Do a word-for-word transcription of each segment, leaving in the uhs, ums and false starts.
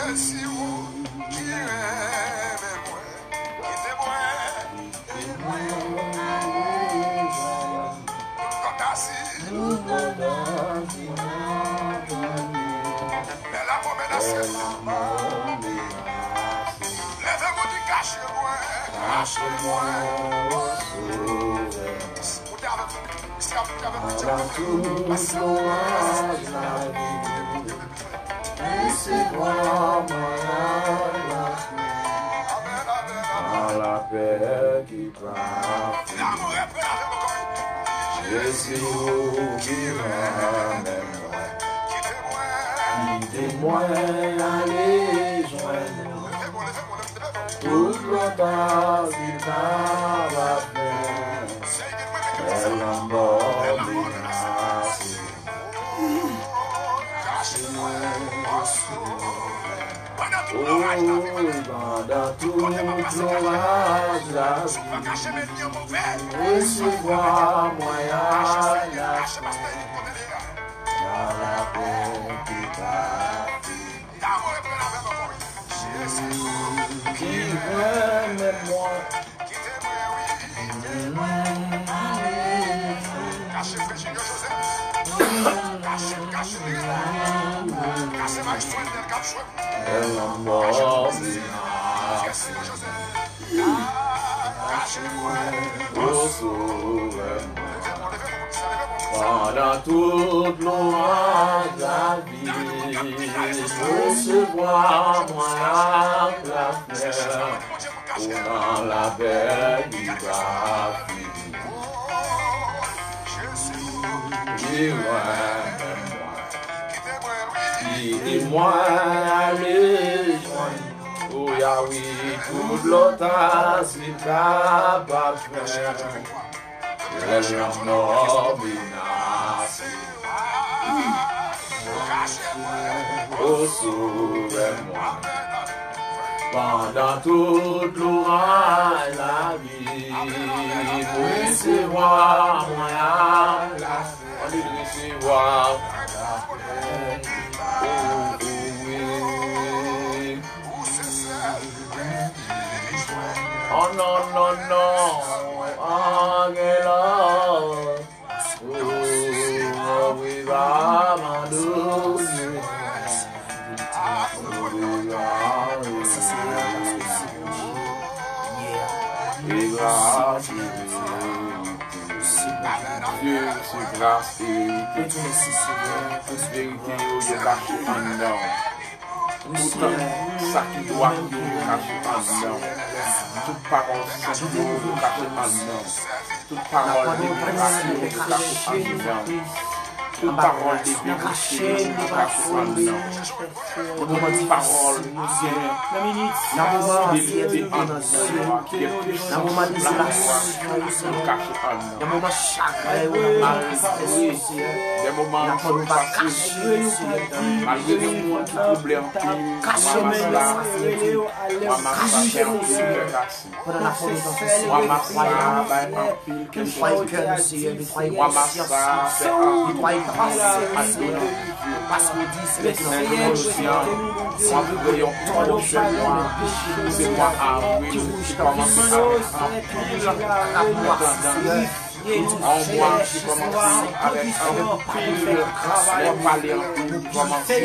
Si ou ki renmen mwen, kite mwen, kite mwen ale. Tout lòt asi. Tout lòt asi. Men lanmò menase. Leve moun di kache mwen, kache mwen. Ou te avèk, se ap te avèk piti moun. Tout lòt asi. Resevwa mwen an lapè, an lapè ki pa fini. Jezi, ou ki renmen mwen, kite mwen ale jwenn ou. Tout lòt asi ta va fè, men lanmò menase. Pandan tout loraj lavi, resevwa mwen a la fen, nan lapè ki pa fini. Ki renmen mwen. Kache Virgilio Joseph. Kache, kache. Kache Maestro Enel k ap jwe. Kache Virgilio Joseph. Kache mwen. Leve mwen, leve mwen, leve mwen. Pandan tout loraj lavi, resevwa mwen ak lafè. Ou nan lapè ki pa fini. Ki renmen mwen. Kite mwen ale jwenn ou, Yawe, tout lòt asi kapab fè. Lè lanmò menase. O Sovè mwen, pandan tout loraj lavi, resevwa mwen ak lafè. Ann resevwa. O, o, wi. O non, non, non. Ann gen lòt. Dye, se gras e verite. Tout verite yo, yo kache anndan w. Tout sa ki dwat yo, yo kache anndan w. Tout pawòl sent yo, yo kache anndan w. Tout pawòl de mirak yo, yo kache anndan w. Tout pawòl de verite yo, yo kache anndan w. Tout pawòl ki gen fidelite anndan w, ki gen pisans anndan w, yo kache anndan w. Malgre, de moman anpil pase, malgre gen moun ki twouble anpil, mwa mas la fè anpil kè kase. Mwa mas la bay anpil kè chanje. Mwa mas la fè anpil moun adore Bondye. Men jodi a, w ap veye yon pwosyen mwa, se mwa avril, ki kòmanse avèk anpil tandans. Yon mwa ki kòmanse avèk anpil lè pale, anpil kòmanse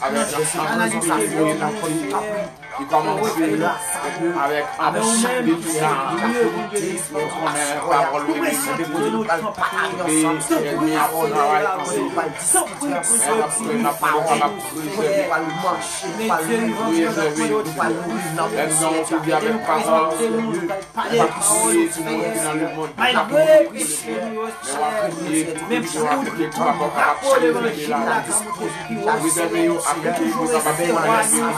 avèk anpil verite, ki kòmanse avèk anpil detounan. Ou konnen pawòl ou menm, se pawòl travay anpil. Men w ap konnen nan pawòl w ap rezève. Rezève yo pou ou. Lè m gen yon sou di avèk pawòl, w ap priye pou moun ki nan lemonn ki pa konnen Bondye. Men w ap priye pou moun ki pa kapab chanje lavi yo. Rezève yo avèk moun ki kapab konnen verite.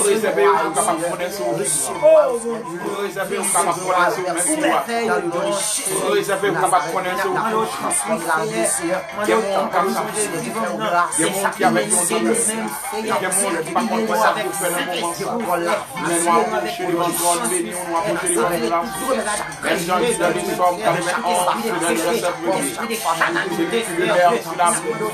Rezève yo pou kapab konnen si w vivan. Rezève yo pou kapab konnen si w menm vivan. Rezève yo pou kapab konnen si w kouche. Gen moun k ap soufri. Gen moun ki avèk yon doulè. Gen moun ki pa konn sa pou fè nan moman sa. Men nou apwoche devan twòn beni w, nou apwoche devan gras ou. Menm jan Lida Lisòm k ap fè anons nan anivèsè premye. Ou te ki lè anpil amoun.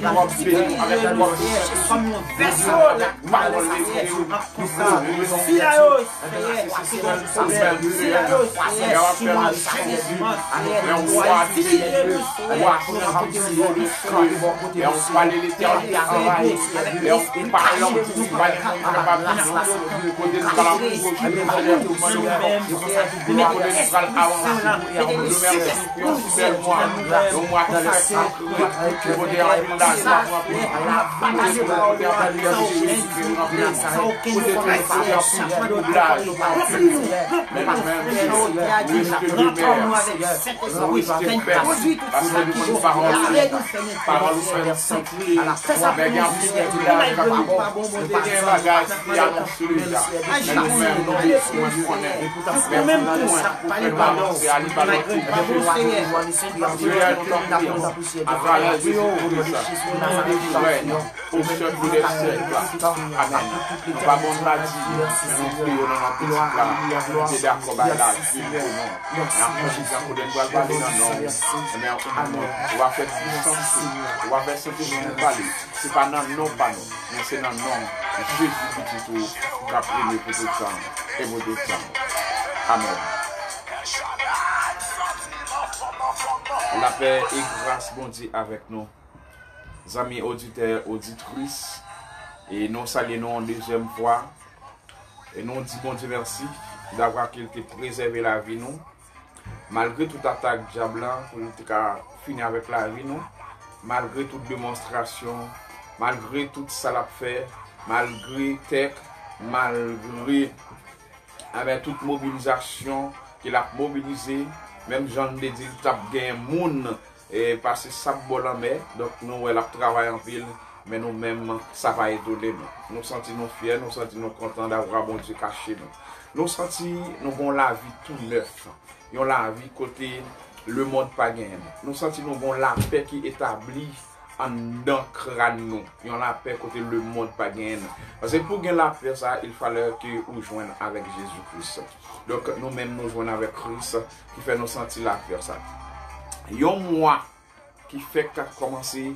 Seyè, w ap beni nou avèk yon pwòp chèf, kòm yon vèso nan pawòl de Dye yo. Sila yo, Seyè, ki gen pwoblèm, sila yo, Seyè, ki manke soufrans, Seyè, w a itilize nou, Seyè, pou nou pote yon sèvis, Seyè, pou nou ede avèk lespri, avèk lespri, Seyè, pou nou mete espri sa, mete lespri sa, Seyè, nou tanpri, atravè Jezi Kris, nou di, o syèk de syèk la. Amèn. Nou pa bon ladi, men nou priye w nan non pitit la, ki te dakò bay lavi l pou nou. E anpil moun tankou nou pral pale nan non w, men ou va fè pwisans ou, ou va fè Sentespri w pale. Se pa nan non pa nou, men se nan non Jezi pitit ou k ap rene pou tout tan e pou tout tan. Amèn. Lapè e gras Bondye avèk nou. Zanmi oditè, oditris, e nou salye nou yon dezyèm fwa. E nou di Bondye mèsi davwa ke l te prezève lavi nou. Malgre tout atak dyab la pou l te ka fini avèk lavi nou, malgre tout demonstrasyon, malgre tout sa l ap fè, malgre tèk, malgre, amè, tout mobilizasyon ke l ap mobilize, menm jan n te di l t ap gen moun e pase sab bò lanmè. Donk, nou wè l ap travay anpil, men nou menm, sa pa etone nou. Nou santi nou fyè, nou santi nou kontan davwa Bondye kache nou. Nou santi nou gon lavi tou nèf, yon lavi kote lemonn pa genyen l. Nou santi nou gon lapè ki etabli anndan kràn nou, yon lapè kote lemonn pa genyen l. Paske pou gen lapè sa, il fallait ke ou jwenn avèk Jezi Kris. Donk, nou menm nou jwenn avèk Kris, ki fè nou santi lapè sa. Yon mwa ki fèk ap kòmanse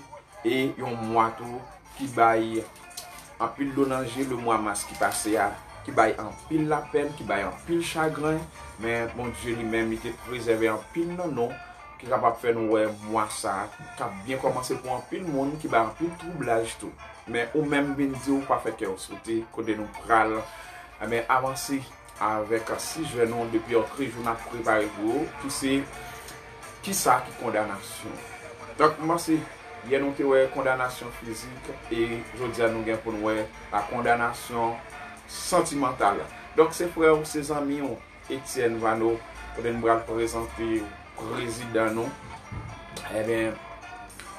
e yon mwa tou ki bay anpil do nan je, le mwa mas ki pase a, ki bay anpil lapèn, ki bay anpil chagren, men Bondye li menm, li te prezève anpil nan nou, ki kapab fè nou wè mwa sa a, k ap byen kòmanse pou anpil moun, ki bay anpil twoublaj tou. Men ou menm vin di w pa fè kè w sote, kote nou pral, men avanse avèk sijè nou depi yon trè jou n ap prepare pou ou, ki se, kisa ki kondanasyon? Donk, m panse, yè nou te wè kondanasyon fizik, e jodi a nou gen pou n wè la kondanasyon santimantal. Donk, se frè w, se zanmi w, Etienne Vano, kote n pral prezante prezidan nou, ebyen,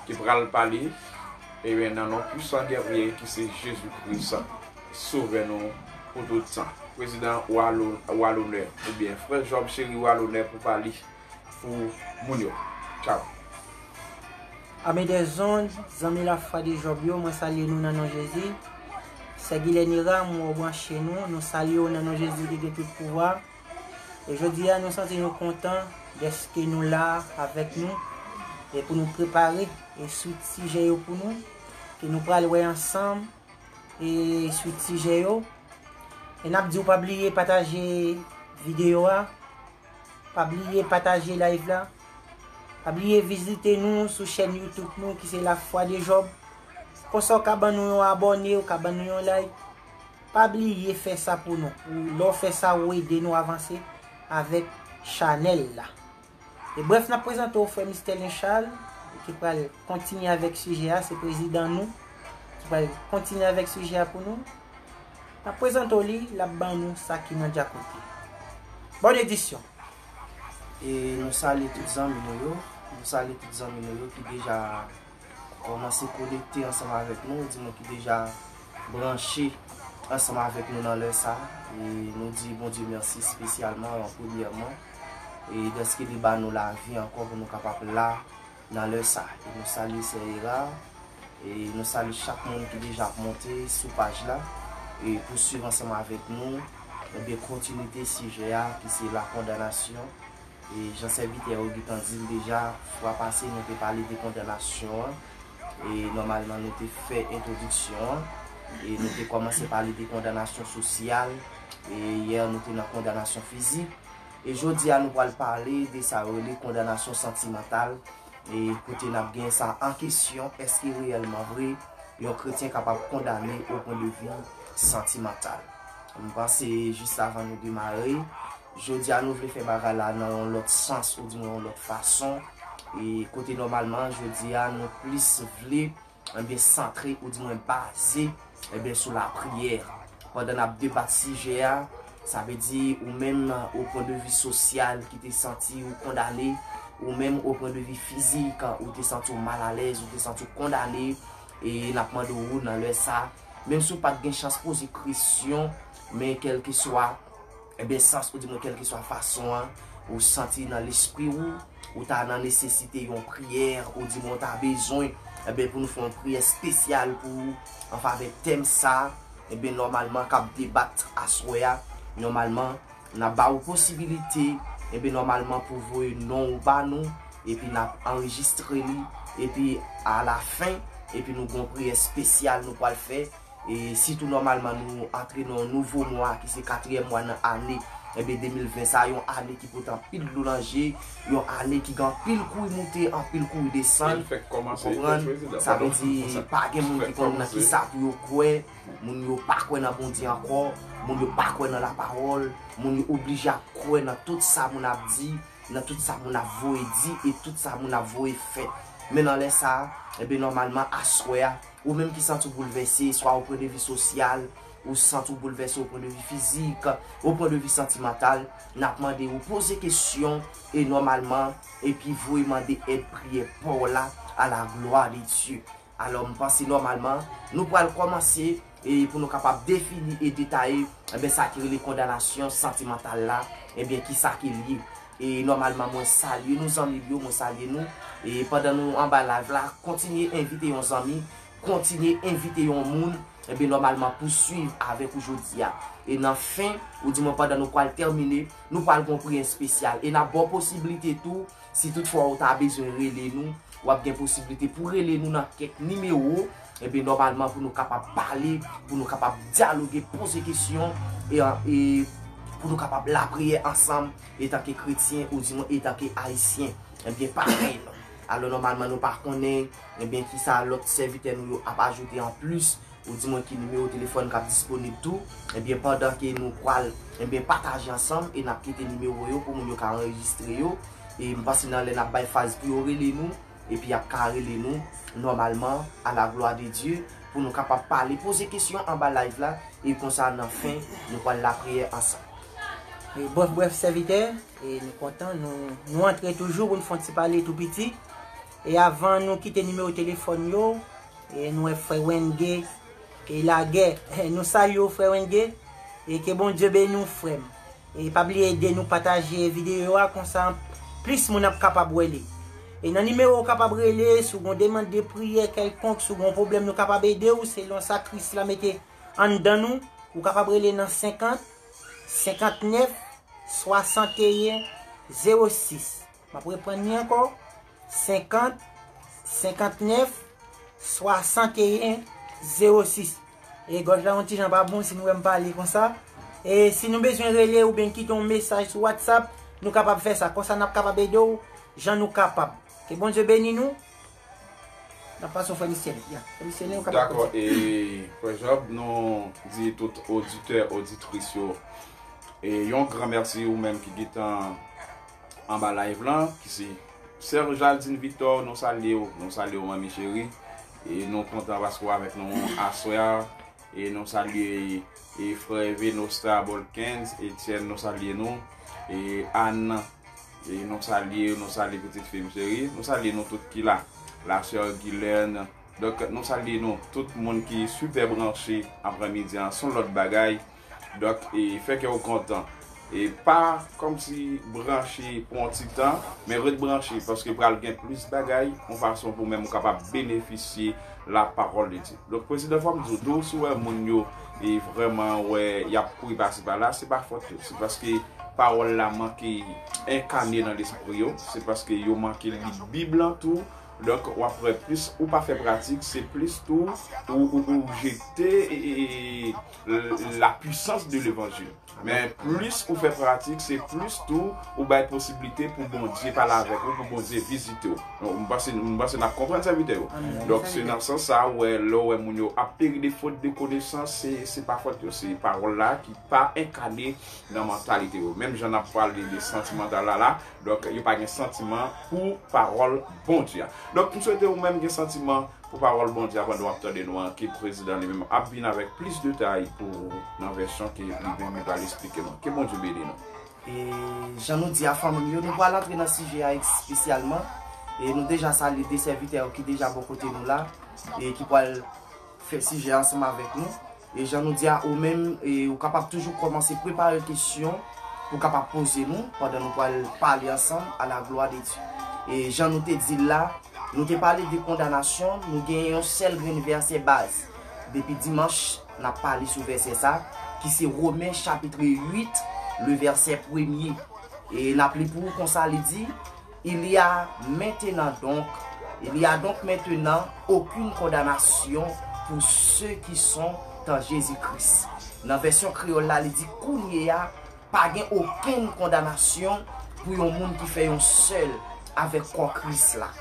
ki pral pale, ebyen, nan non pwisan gèrye ki se Jezi Kris, Sovè nou pou tout tan. Prezidan Wa Lo-, Wa Lonè, oubyen frè Jòb Cheri Wa Lonè pou pale pou moun yo. Tchaw. Ame dèzond, zanmi lafwa de Jòb yo, mwen salye nou nan non Jezi. Sè Gilè Nera, mwen branche nou, nou salye w nan non Jezi ki gen tout pouvwa. E jodi a, nou santi nou kontan dèske nou la avèk nou e pou nou prepare e swit sijè yo pou nou, ke nou pral wè ansanm e swit sijè yo. E n ap di w pa bliye pataje videyo a, pa bliye pataje live la, pa bliye vizite nou sou chèn YouTube nou ki se Lafwa de Jòb. Konsa w ka ban nou yon abòne, w ka ban nou yon like. Pa bliye fè sa pou nou. Ou, lè w fè sa, ou ede nou avanse avèk chanèl la. E brèf, n ap prezante w frè Mister Lenchal, ki pral kontinye avèk sijè a, se prezidan nou, ki pral kontinye avèk sijè a pou nou. N ap prezante w li, l ap ban nou sa ki nan dyakote. Bòn edisyon. E nou salye tout zanmi nou yo, nou salye tout zanmi nou yo ki deja kòmanse konekte ansanm avèk nou, di nou ki deja branche ansanm avèk nou nan lè sa a. E nou di Bondye mèsi espesyalman, premyèman, e dèske li ba nou lavi ankò pou nou kapab la nan lè sa. E nou salye sè Era, e nou salye chak moun ki deja ap monte sou paj la, e pou swiv ansanm avèk nou, ebyen, kontinite sijè a, ki se la kondanasyon. E jan sèvitè yo gentan di l deja, fwa pase nou te pale de kondanasyon an, e nòmalman nou te fè entwodiksyon an, e nou te kòmanse pale de kondanasyon sosyal, e yè nou te nan kondanasyon fizik, e jodi a nou pral pale de sa yo rele kondanasyon santimantal, e kote n ap gen sa an kesyon, èske reyèlman vre yon kretyen kapab kondane o pwen de vi santimantal? M panse jis avan nou demare, jodi a nou vle fè bagay la nan yon lòt sans, oudimwen yon lòt fason, e kote nòmalman jodi a nou plis vle, ebyen, santre oudimwen baze, ebyen, sou lapriyè. Pandan n ap debat sijè a, sa vle di ou menm o pwen de vi sosyal ki te santi ou kondane, ou menm o pwen de vi fizik ou te santi w malalèz, ou te santi w kondane, e n ap mande w nan lè sa, menm si w pa t gen chans poze kesyon, men kèlkeswa, ebyen, sans oudimwen kèlkeswa fason an, ou santi nan lespri w, ou ta nan nesesite yon priyè, oudimwen ou ta bezwen, ebyen, pou nou fè yon priyè espesyal pou ou an favè tèm sa, ebyen, nòmalman k ap debat aswè a, nòmalman n ap ba ou posibilite, ebyen, nòmalman pou voye non ou ba nou, epi n ap anrejistre li, epi alafen, epi nou gen yon priyè espesyal nou pral fè, e sitou nòmalman nou antre nan yon nouvo mwa ki se katriyèm mwa nan ane, ebyen, de mil ven sa, yon ane ki pote anpil dlo nan je, yon ane ki gen anpil kouri moute, anpil kouri desann, ou konprann? Sa vle di pa gen moun ki konn nan kisa pou yo kwè, moun yo pa kwè nan Bondye ankò, moun yo pa kwè nan lapawòl, moun yo oblije ap kwè nan tout sa moun ap di, nan tout sa moun ap voye di e tout sa moun ap voye fè. Men nan lè sa a, ebyen, nòmalman, aswè a, ou menm ki santi w boulvèse, swa o pwen de vi sosyal, ou santi w boulvèse o pwen de vi fizik, o pwen de vi santimantal, n ap mande ou poze kesyon e nòmalman, epi voye mande èd priyè pa w la, à la gloire de Dieu. Alò, m panse nòmalman, nou pral kòmanse, e pou nou kapab defini e detaye, ebyen, sa ki rele kondanasyon santimantal la, ebyen, ki sa ke l ye. E nòmalman, mwen salye nou, zanmi m yo, mwen salye nou. E pandan nou anba live la, kontinye envite yon zanmi, kontinye envite yon moun, ebyen, nòmalman, pou swiv avèk ou jodi a. E nan fen, oudimwen pandan nou pral tèmine, nou pral gen yon priyè espesyal. E n ap ba w posiblite tou, si toutfwa ou ta bezwen rele nou, w ap gen posiblite pou rele nou nan kèk nimewo, ebyen, nòmalman, pou nou kapab pale, pou nou kapab dyaloge, poze kesyon, e, e pou nou kapab lapriyè ansanm, etanke kretyen, oudimwen etanke ayisyen, ebyen, parèy nou. Alò, nòmalman, nou pa konnen, ebyen, kisa lòt sèvitè nou yo ap ajoute anplis, oudimwen ki nimewo telefòn k ap disponib tou, ebyen, pandan ke nou pral, ebyen, pataje ansanm e n ap kite nimewo yo pou moun yo ka anrejistre yo. E m panse nan lè n ap bay faz pou yo rele nou, epi y ap ka rele nou nòmalman, à la gloire de Dieu, pou nou kapab pale, poze kesyon anba live la, e konsa, nan fen, nou pral lapriyè ansanm. E brèf, brèf, sèvitè, e nou kontan, nou, nou antre toujou pou n fè yon ti pale tou piti. E avan nou kite nimewo telefòn yo, e nou wè frè Wenge, e lagè. Nou salye w, frè Wenge, e ke Bondye beni w, frè m. E pa bliye ede nou pataje videyo a, konsa plis moun ap kapab wè li. E nan nimewo ou kapab rele, si w gen yon demann de priyè kèlkonk, si w gen yon pwoblèm, nou kapab ede w selon sa Kris la mete anndan nou. Ou kapab rele nan senkant, senkantnèf, swasanteyen, zewo sis. M ap reprann li ankò, senkant, senkantnèf, swasanteyen, zewo sis. E gòj la yon ti jan pa bon si nou wè m pale konsa. E si nou bezwen rele oubyen kite yon mesaj sou WhatsApp, nou kapab fè sa. Konsa n ap kapab ede w jan nou kapab. Ke Bondye beni nou. N ap pase w frè Misyèl. Ya, frè Misyèl, ou kapab kontinye. Dakò, e frè Job, nou di tout oditè, oditris yo, e yon gran mèsi ou menm ki gentan anba live lan, ki se Sè Jaldine Victor, nou salye w, nou salye w, manmi cheri. E nou kontan paske w avèk nou aswè a. E nou salye, e frè Venosta Bolkens, Etienne, nou salye nou. E Ann, e nou salye, nou salye pitit fi m cheri. Nou salye nou tout ki la. La sè Gilène. Donk, nou salye nou tout moun ki sipè branche aprèmidi an, se yon lòt bagay. Donk, e fè kè w kontan. E pa kòmsi branche pou yon ti tan, men ret branche, paske pral gen plis bagay, yon fason pou menm ou kapab benefisye la parole de Dieu. Donk, prezidan, fò m di w tou, si w wè moun yo e vrèman wè y ap kouri pase pa la, se pa fòt yo. Se paske pawòl la manke enkane nan lespri yo, se paske yo manke li Bib lan tou. Donk, w ap wè plis ou pa fè pratik, se plis tou ou, ou, ou jete e, e, e, la puissance de l'évangile. Men plis ou fè pratik, se plis tou ou bay posiblite pou Bondye pale avèk ou, pou Bondye vizite w. Donk, m panse, m panse n ap konprann, sèvitè yo. Donk, se nan sans sa, ou wè, lè w wè moun yo ap peri de fot de konesans, se, se pa fòt yo, se pawòl la ki pa enkane nan mantalite yo. Menm jan n ap pale de santimantal la la, donk, yo pa gen santiman pou pawòl Bondye a. Donk, m swete ou menm gen santiman pou pawòl Bondye a pandan w ap tande nou an, ke prezidan li menm ap vin avèk plis detay pou ou nan vèsyon ke li menm li pral esplike nou. Ke Bondye beni nou. E jan nou di a, fanmi m yo, nou pral antre nan sijè a espesyalman. E nou deja salye de sèvitè yo ki deja bò kote nou la, e ki pral fè sijè ansanm avèk nou. E jan nou di a, ou menm, e ou kapab toujou kòmanse prepare kesyon pou kapab poze nou pandan nou pral pale ansanm, à la gloire de Dieu. E jan nou te di l la, nou te pale de kondanasyon, nou genyen yon sèl grenn vèsè baz. Depi dimanch, n ap pale sou vèsè sa, ki se Women chapit uit, le vèsè premye. E n ap li pou ou konsa, li di, Il y a maintenant donc, il y a donc maintenant aucune condamnation pour ceux qui sont en Jésus-Christ. Nan vèsyon kreyòl la, li di, kounye a, pa gen okenn kondanasyon pou yon moun ki fè yon sèl avèk kò Kris la.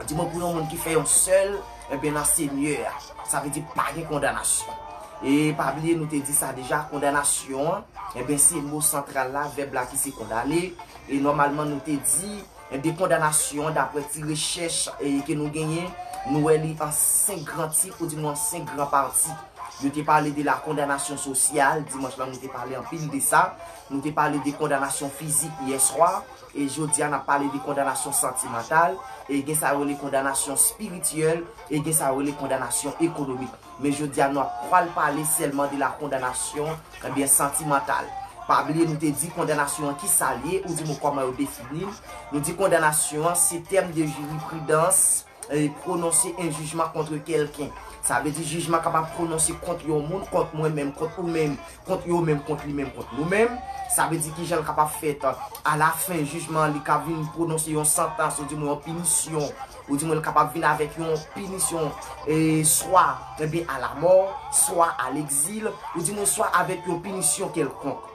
Di mwen, pou yon moun ki fè yon sèl, ebyen, nan Senyè a, sa vle di pa gen kondanasyon. E pa bliye, nou te di sa deja, kondanasyon an, ebyen, se mo santral la, vèb la ki se kondane. E nòmalman, nou te di, ebyen, kondanasyon, daprè ti rechèch, e, ke nou genyen, nou wè li an senk gran tit, ou di mwen an senk gran pati. Yo te pale de la kondanasyon sosyal, dimanch lan nou te pale anpil de sa. Nou te pale de kondanasyon fizik yèswa, e jodi a n ap pale de kondanasyon santimantal, e gen sa yo rele kondanasyon espirityèl, e gen sa yo rele kondanasyon ekonomik. Men jodi a nou ap pral pale sèlman de la kondanasyon, ebyen, santimantal. Pa bliye nou te di kondanasyon an ki sa l ye, ou di mwen kòman yo defini l. Nou di kondanasyon an se tèm de jiripridans, e pwononse en jijman kont kèlken. Sa vle di jijman kapab pwononse kont yon moun, kont mwen menm, kont ou menm, kont yo menm, kont li menm, kont nou menm. Sa vle di kijan l kapab fèt. Alafen jijman an, li ka vin pwononse yon santans, ou di mwen yon pinisyon, ou di mwen l kapab vin avèk yon pinisyon, e swa, ebyen, alamò, swa alegzil, ou di mwen swa avèk yon pinisyon kèlkonk.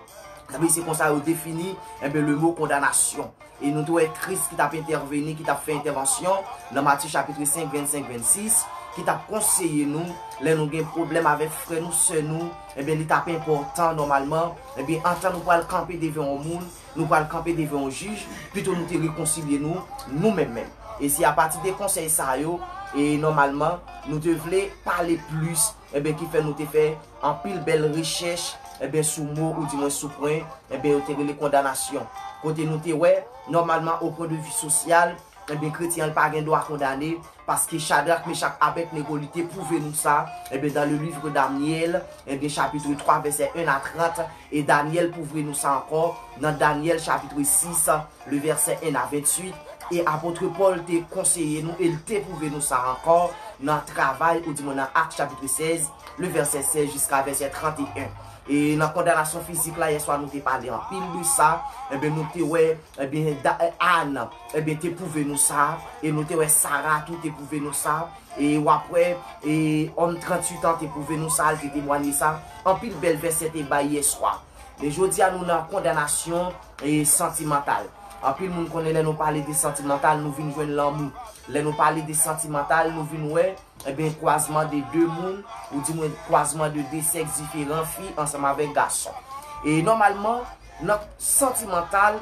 Ebyen, se konsa yo defini, ebyen, le mo kondanasyon. E nou te wè Kris ki t ap entèveni, ki t ap fè entèvansyon nan Matye chapit senk, vennsenk, vennsis, ki t ap konseye nou, lè nou gen pwoblèm avèk frè nou, sè nou, ebyen, li t ap enpòtan, nòmalman, ebyen, antan nou pral kanpe devan yon moun, nou pral kanpe devan yon jij, pito nou te rekonsilye nou, nou menm menm. E se apati de konsèy sa yo, e nòmalman, nou te vle pale plis, ebyen, ki fè nou te fè anpil bèl rechèch, ebyen, sou mo, ou di mwen sou pwen, ebyen, yo te rele kondanasyon. Kote nou te wè, nòmalman, o pwen de vi sosyal, ebyen, kretyen an pa gen dwa kondane, paske Chadrak, Mechak, Abèdnego, li te pwouve nou sa, ebyen, dans le livre Daniel, ebyen, chapit twa, vèsè en a trant, e Danyèl pwouve nou sa ankò, nan Danyèl, chapit sis, le vèsè en a venntuit, e apot Pòl te konseye nou, e l te pwouve nou sa ankò, nan Travay, ou di mwen nan Ak, chapit sèz, le vèsè sèz jiska vèsè tranteyen. E nan kondanasyon fizik la, yèswa nou te pale anpil de sa, ebyen, nou te wè, ebyen, Da-, Ann, ebyen, te pwouve nou sa, e nou te wè Sara tou te pwouve nou sa, e w ap wè, e, òm trantuit an te pwouve nou sa, l te temwanye sa, anpil bèl vèsè te bay yèswa. Men jodi a, nou nan kondanasyon, e, santimantal. Anpil moun konnen lè nou pale de santimantal, nou vin jwenn lanmou. Lè nou pale de santimantal, nou vin wè, ebyen, kwazman de de moun, ou di mwen kwazman de de sèks diferan, fi ansanm avèk gason. E nòmalman, nan santimantal,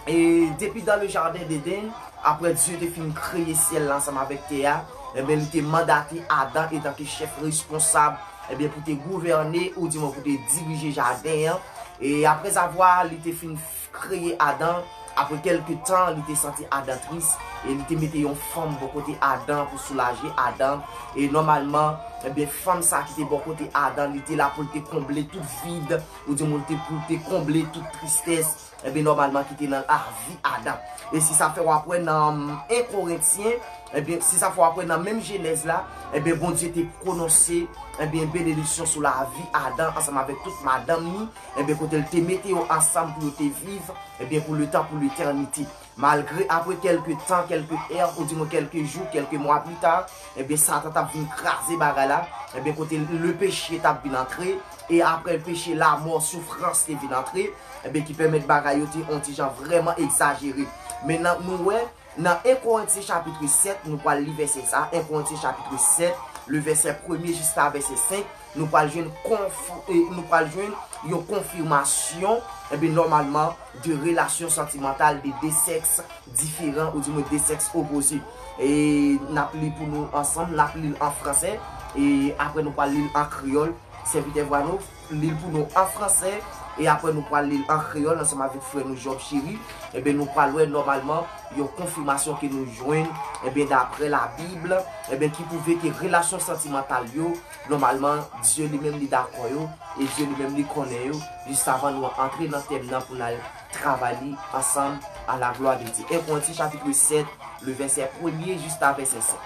e depi dans le jardin d'Éden, apre Dye te fin kreye syèl la ansanm avèk tè a, ebyen, li te mandate Adan etanke chèf responsab, ebyen, pou te gouvène, ou di mwen pou te dirije jaden an. E apre avwa li te fin kreye Adan, Apre kèlke tan, li te santi Adan tris, e li te mete yon fanm bò kote Adan pou soulaje Adan. E nòmalman, ebyen, fanm sa ki te bò kote Adan, li te la pou l te konble tout vid, ou di moun te pou l te konble tout tristès, ebyen, nòmalman, ki te nan lavi Adan. E si sa fè w ap wè nan en Korentyen, ebyen, si sa fè w ap wè nan menm Jenèz la, ebyen, Bondye te pwononse, ebyen, benediksyon sou lavi Adan ansanm avèk tout madanm ni, ebyen, kote l te mete yo ansanm pou yo te viv, ebyen, pou letan, pou letènite. Malgre apre kèlke tan, kèlke è, ou di mwen kèlke jou, kèlke mwa pita, ebyen, Satan t ap vin kraze bagay la, ebyen, kote le péché t ap vin antre, e apre peche, lamò, soufrans te vin antre, ebyen, ki pèmèt bagay yo te on ti jan vrèman egzajere. Men nan, nou wè, nan en Korentyen chapit sèt, nou pral li vèsè sa, en Korentyen chapit sèt, le vèsè premye jiska vèsè senk, nou pral jwenn konf-, e, nou pral jwenn yon konfimasyon, ebyen, nòmalman, de relasyon santimantal de de sèks diferan, ou di mwen de sèks opoze. E n ap li pou nou ansanm, n ap li l an fransè, e apre nou pral li l an kreyòl. Sèvitè Vwano, li l pou nou an fransè, e apre nou pral li l an kreyòl ansanm avèk frè nou Job Cheri. Ebyen, nou pral wè nòmalman yon konfimasyon ke nou jwenn, ebyen, daprè Labib, ebyen, ki pwouve ke relasyon santimantal yo, nòmalman, Dye li menm li dakò yo, e Dye li menm li konnen yo, jis avan nou antre nan tèm nan pou n al travay li ansanm à la gloire de Dieu. En Korentyen chapit sèt, le vèsè premye jiska vèsè senk.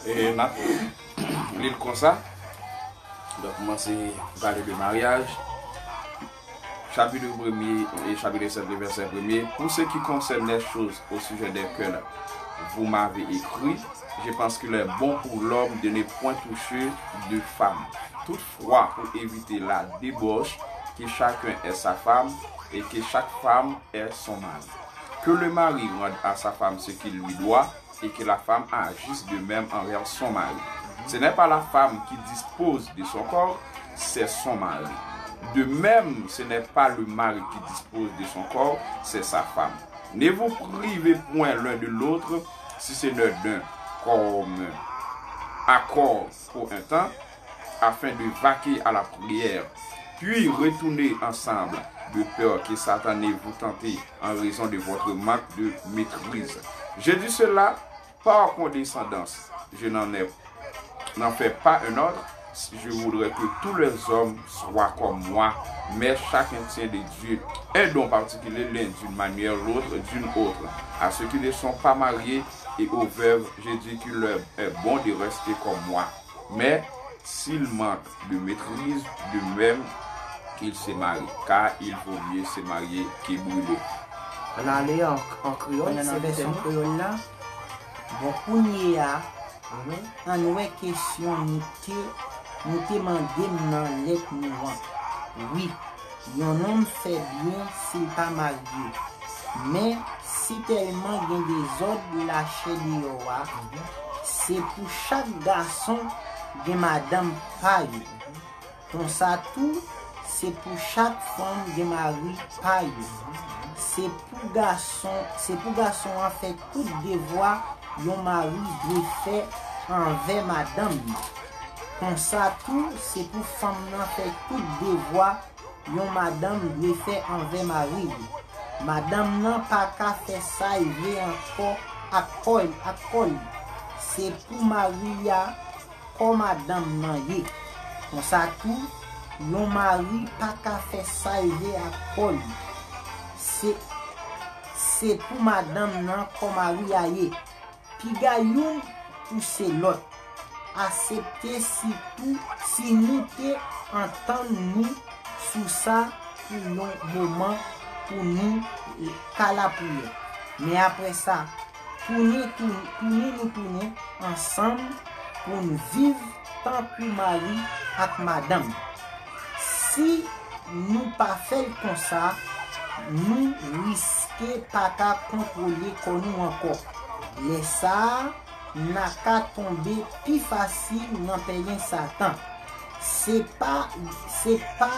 E n ap li l konsa. Donk, kòmanse pale de maryaj. Chapitre premier et chapitre sept, le verset premier. Pour ce qui concerne les choses au sujet desquelles vous m'avez écrit, je pense qu'il est bon pour l'homme de ne point toucher de femme. Toutefois, pour éviter la débauche, que chacun ait sa femme et que chaque femme ait son mari. Que le mari rende à sa femme ce qu'il lui doit, et que la femme agisse de même envers son mari. Ce n'est pas la femme qui dispose de son corps, c'est son mari. De même, ce n'est pas le mari qui dispose de son corps, c'est sa femme. Ne vous privez point l'un de l'autre, si ce n'est d'un commun accord pour un temps, afin de vaquer à la prière, puis retourner ensemble, de peur que Satan ne vous tente en raison de votre manque de maîtrise. Je dis cela par condescendance, je n'en ai, n'en fais pas un ordre, je voudrais que tous les hommes soient comme moi, mais chacun tient de Dieu un don particulier, l'un d'une manière, l'autre d'une autre. À ceux qui ne sont pas mariés et aux veuves, je dis qu'il leur est bon de rester comme moi. Mais s'il manque de maîtrise, de même qu'il se marie, car il vaut mieux se marier que brûler. Ann ale an, an kreyòl, Ann nan vèsyon kreyòl la. Bon, kounye a, ann wè kesyon nou te, nou te mande m nan lèt nou an. Wi, yon nonm fè byen si l pa marye. Men, si tèlman gen dezòd lachè deyò a, se pou chak gason gen madanm pa yo. Konsa tou, se pou chak fanm gen mari pa yo. Se pou gason, se pou gason an fè tout devwa yon mari dwe fè anvè madanm li. Konsa tou, se pou fanm nan fè tout devwa yon madanm dwe fè anvè mari li. Madanm nan pa ka fè sa l vle ankò ak kò l, ak kò li. Se pou mari a kò madanm nan ye. Konsa tou, yon mari pa ka fè sa l vle ak kò li. Se, se pou madanm nan kò mari a ye. Piga youn pouse lòt. Aksepte sitou si nou te antann nou sou sa pou yon moman pou nou ka lapriyè. Men apre sa, tounen, tounen, tounen nou tounen ansanm pou n viv tankou mari ak madanm. Si nou pa fè l konsa, nou riske pa ka kontwole kò nou ankò. Lè sa a, n a ka tonbe pi fasil nan pèlen Satan. Se pa, se pa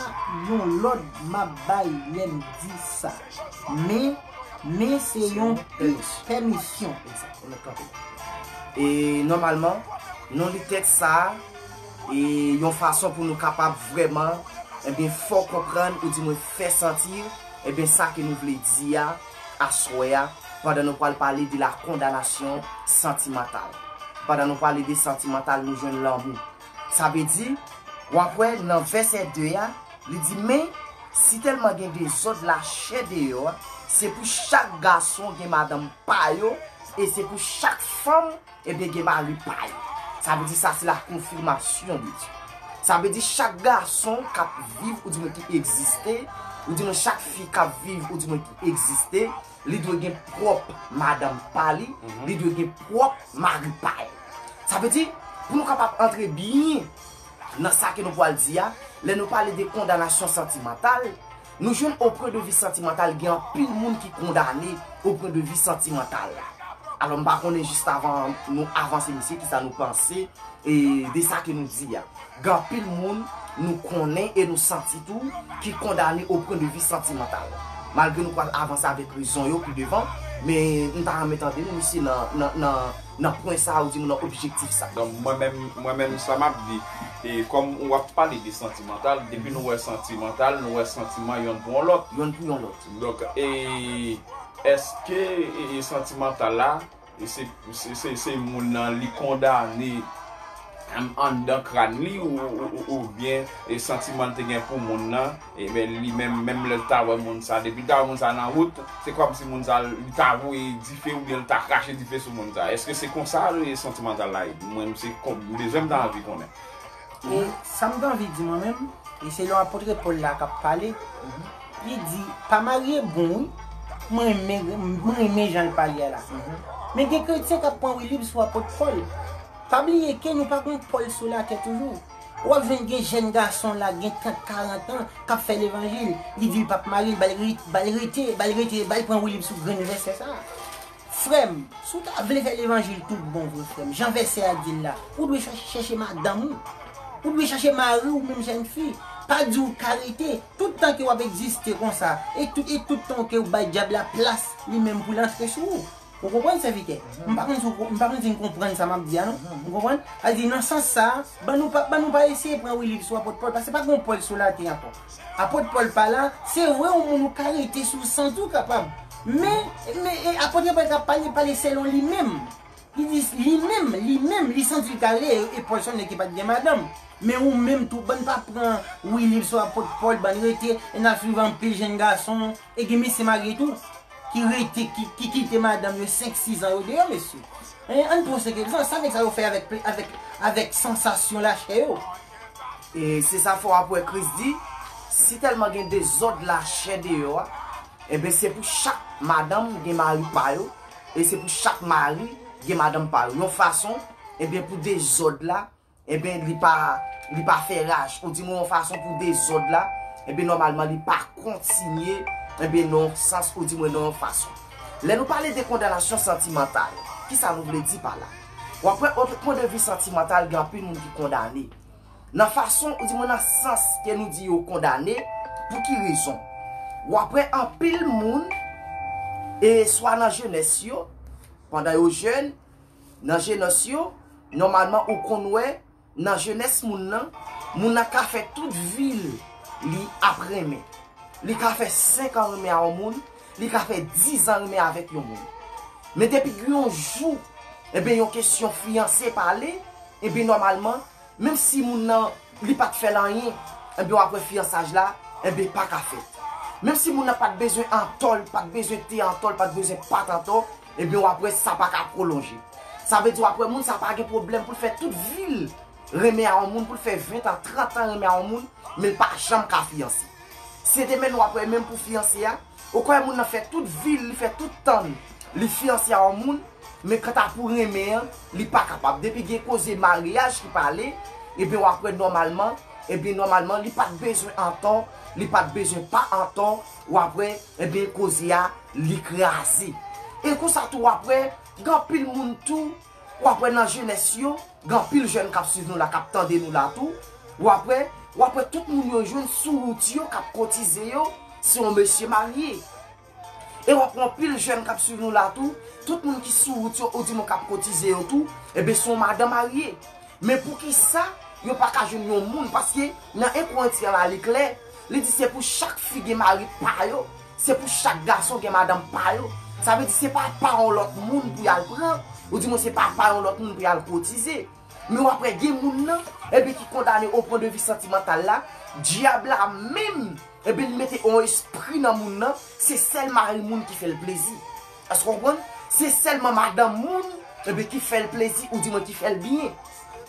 yon lòd m ap bay lè m di sa. Men, men se yon pèmisyon. E nòmalman, nou li tèks sa a, e yon fason pou nou kapab vrèman, ebyen, fè w konprann, ou di mwen fè santi, ebyen, sa ke nou vle di a, aswè a, pandan nou pral pale de la kondanasyon santimantal. Pandan nou pale de santimantal, nou jwenn lanmou. Sa vle di, w ap wè nan vèsè de a, li di, men, si tèlman gen dezòd lachè deyò a, se pou chak gason gen madanm pa yo, e se pou chak fanm, ebyen, gen mari pa yo. Sa vle di sa se la konfimasyon de Dye. Sa vle di chak gason k ap viv, oudimwen ki egziste, oudimwen chak fi k ap viv, oudimwen ki egziste, li dwe gen pwòp madanm pa li, li dwe gen pwòp mari pa l. Sa vle di, pou nou kapab antre byen nan sa ke nou pral di a, lè nou pale de kondanasyon santimantal, nou jwenn o pwen de vi santimantal, gen anpil moun ki kondane o pwen de vi santimantal la. Alò, m pa konnen jis avan nou avanse, mesye, kisa nou panse e de sa ke nou di a. Gen anpil moun nou konnen e nou santi tou ki kondane o pwen de vi santimantal. Malgre nou pral avanse avèk rezon yo pi devan, men m ta renmen tande nou, mesye, nan, nan, nan, nan pwen sa a, oudimwen nan objektif sa. Donk, mwen menm, mwen menm, sa m ap di, e kòm w ap pale de santimantal, depi nou wè santimantal, nou wè santiman yonn pou yon lòt. Yonn pou yon lòt. Donk, e, èske, e, e santimantal la, e se, se, se, se moun nan li kondane an-, anndan kràn li ou, ou, ou, oubyen e santiman l te gen pou moun nan, e ben li menm, menm lè l ta wè moun sa, depi l ta wè moun sa nan wout, se kòmsi moun sa li ta voye dife oubyen l ta krache dife sou moun sa. Èske se konsa e santimantal la ye? Mwen, se kon-, bezwen m ta anvi konnen. E sa m t anvi di mwen menm, e se lè apot Pòl la k ap pale, li di, pa marye bon, wi. Mwen renmen, mwen renmen jan l pale a la. Men gen kretyen k ap pran wilib sou apot Pòl. Pa bliye ke nou pa gon Pòl sou latè toujou. W ap jwenn gen jèn gason la, gen trant, karant an, k ap fè levanjil. Li di l p ap marye, l ba l re-, ba l rete, ba l rete, ba l pran wilib sou grenn vèsè sa a. Frè m, si w ta vle fè levanjil tout bon vre, frè m, jan vèsè a di l la, ou dwe chache, chèche madanm ou. Ou dwe chache mari w, menm jèn fi. Pa di w ka rete. Tout tan ke w ap egziste konsa, e tout, e tout tan ke w bay dyab la plas, li menm pou l antre sou ou. Ou konprann, sèvitè? M pa konn si w ko-, m pa konn si n konprann sa m ap di a, non? Ou konprann? Sa di, nan sans sa a, ban nou pa, ban nou pa eseye pran wilib sou apot Pòl, paske pa gon Pòl sou latè ankò. Apot Pòl pa la, se vre, yon moun ou ka rete si w santi w kapab. Men, men, e, apot Pòl ka pale, pale selon li menm. Li di, li menm, li menm, li santi l ka rele, e, e Pòl se yon nèg ki pa t gen madanm. Men ou menm tou, ban n pa pran wilib sou apot Pòl, ban n rete, e n ap swiv anpil jèn gason, e gen mesye marye tou, ki rete, ki, ki kite madanm yo senk, sis an yo deyò, mesye. Hein, ann pran sèryezman, sa nèg sa yo fè avèk, avèk, avèk sansasyon lachè yo. E se sa fè w ap wè Kris di, si tèlman gen dezòd lachè deyò a, enben se pou chak madanm gen mari pa yo, e se pou chak mari gen madanm pa yo. Yon fason, enben pou dezòd la, enben li pa, li pa fè raj, oudimwen yon fason pou dezòd la, enben nòmalman li pa kontinye, enben nan yon sans, oudimwen nan yon fason. Lè nou pale de kondanasyon santimantal, kisa nou vle di pa la? W ap wè, o pwen de vi santimantal, gen anpil moun ki kondane. Nan fason, oudimwen nan sans ke nou di yo kondane, pou ki rezon? W ap wè anpil moun, e swa nan jenès yo, pandan yo jèn, nan jenès yo, nòmalman ou konn wè, nan jenès moun nan, moun nan ka fè tout vi l, li ap renmen. Li ka fè senk an renmen a yon moun, li ka fè diz an renmen avèk yon moun. Men depi gen yon jou, enben yon kesyon fiyanse pale, enben nòmalman, menm si moun nan, li pa t fè l anyen, enben w ap wè fiyansaj la, enben pa ka fèt. Menm si moun nan pa t bezwen antò, li pa t bezwen te antò, li pa t bezwen pat antò, enben w ap wè sa pa ka pwolonje. Sa vle di w ap wè moun sa pa gen pwoblèm pou l fè tout vi l renmen a yon moun, pou l fè ven an, trant an renmen a yon moun, men l pa janm ka fiyanse. Se te menm w ap wè menm pou fiyanse a, ou kwè moun nan fè tout vi l, li fè tout tan l, li fiyanse a yon moun, men kanta pou renmen an, li pa kapab. Depi gen koze maryaj ki pale, ebyen w ap wè nòmalman, ebyen nòmalman, li pa t bezwen antò, li pa t bezwen pa antò, w ap wè, ebyen koze a, li kraze. E konsa tou w ap wè, gen anpil moun tou, w ap wè nan jenès yo, gen anpil jèn k ap swiv nou la, k ap tande nou la tou. W ap wè, w ap wè tout moun yo jwenn sou wout yo k ap kotize yo, se yon mesye marye. E w ap wè anpil jèn k ap swiv nou la tou, tout moun ki sou wout yo, oudimwen k ap kotize yo tou, enben se yon madanm marye. Men poukisa yo pa ka jwenn yon moun? Paske nan en Korentyen la, li klè, li di se pou chak fi gen mari pa yo, Se pou chak gason gen madanm pa yo. Sa vle di se pa pa yon lòt moun pou y al pran, ou di mwen se pa pa yon lòt moun pou y al kotize. Men w ap wè gen moun nan, ebyen ki kondane o pwen de vi santimantal la, dyab la menm, ebyen li mete yon espri nan moun nan, se sèl mari moun ki fè l plezi. Èske w konprann? Se sèlman madanm moun, ebyen ki fè l plezi, ou di mwen ki fè l byen.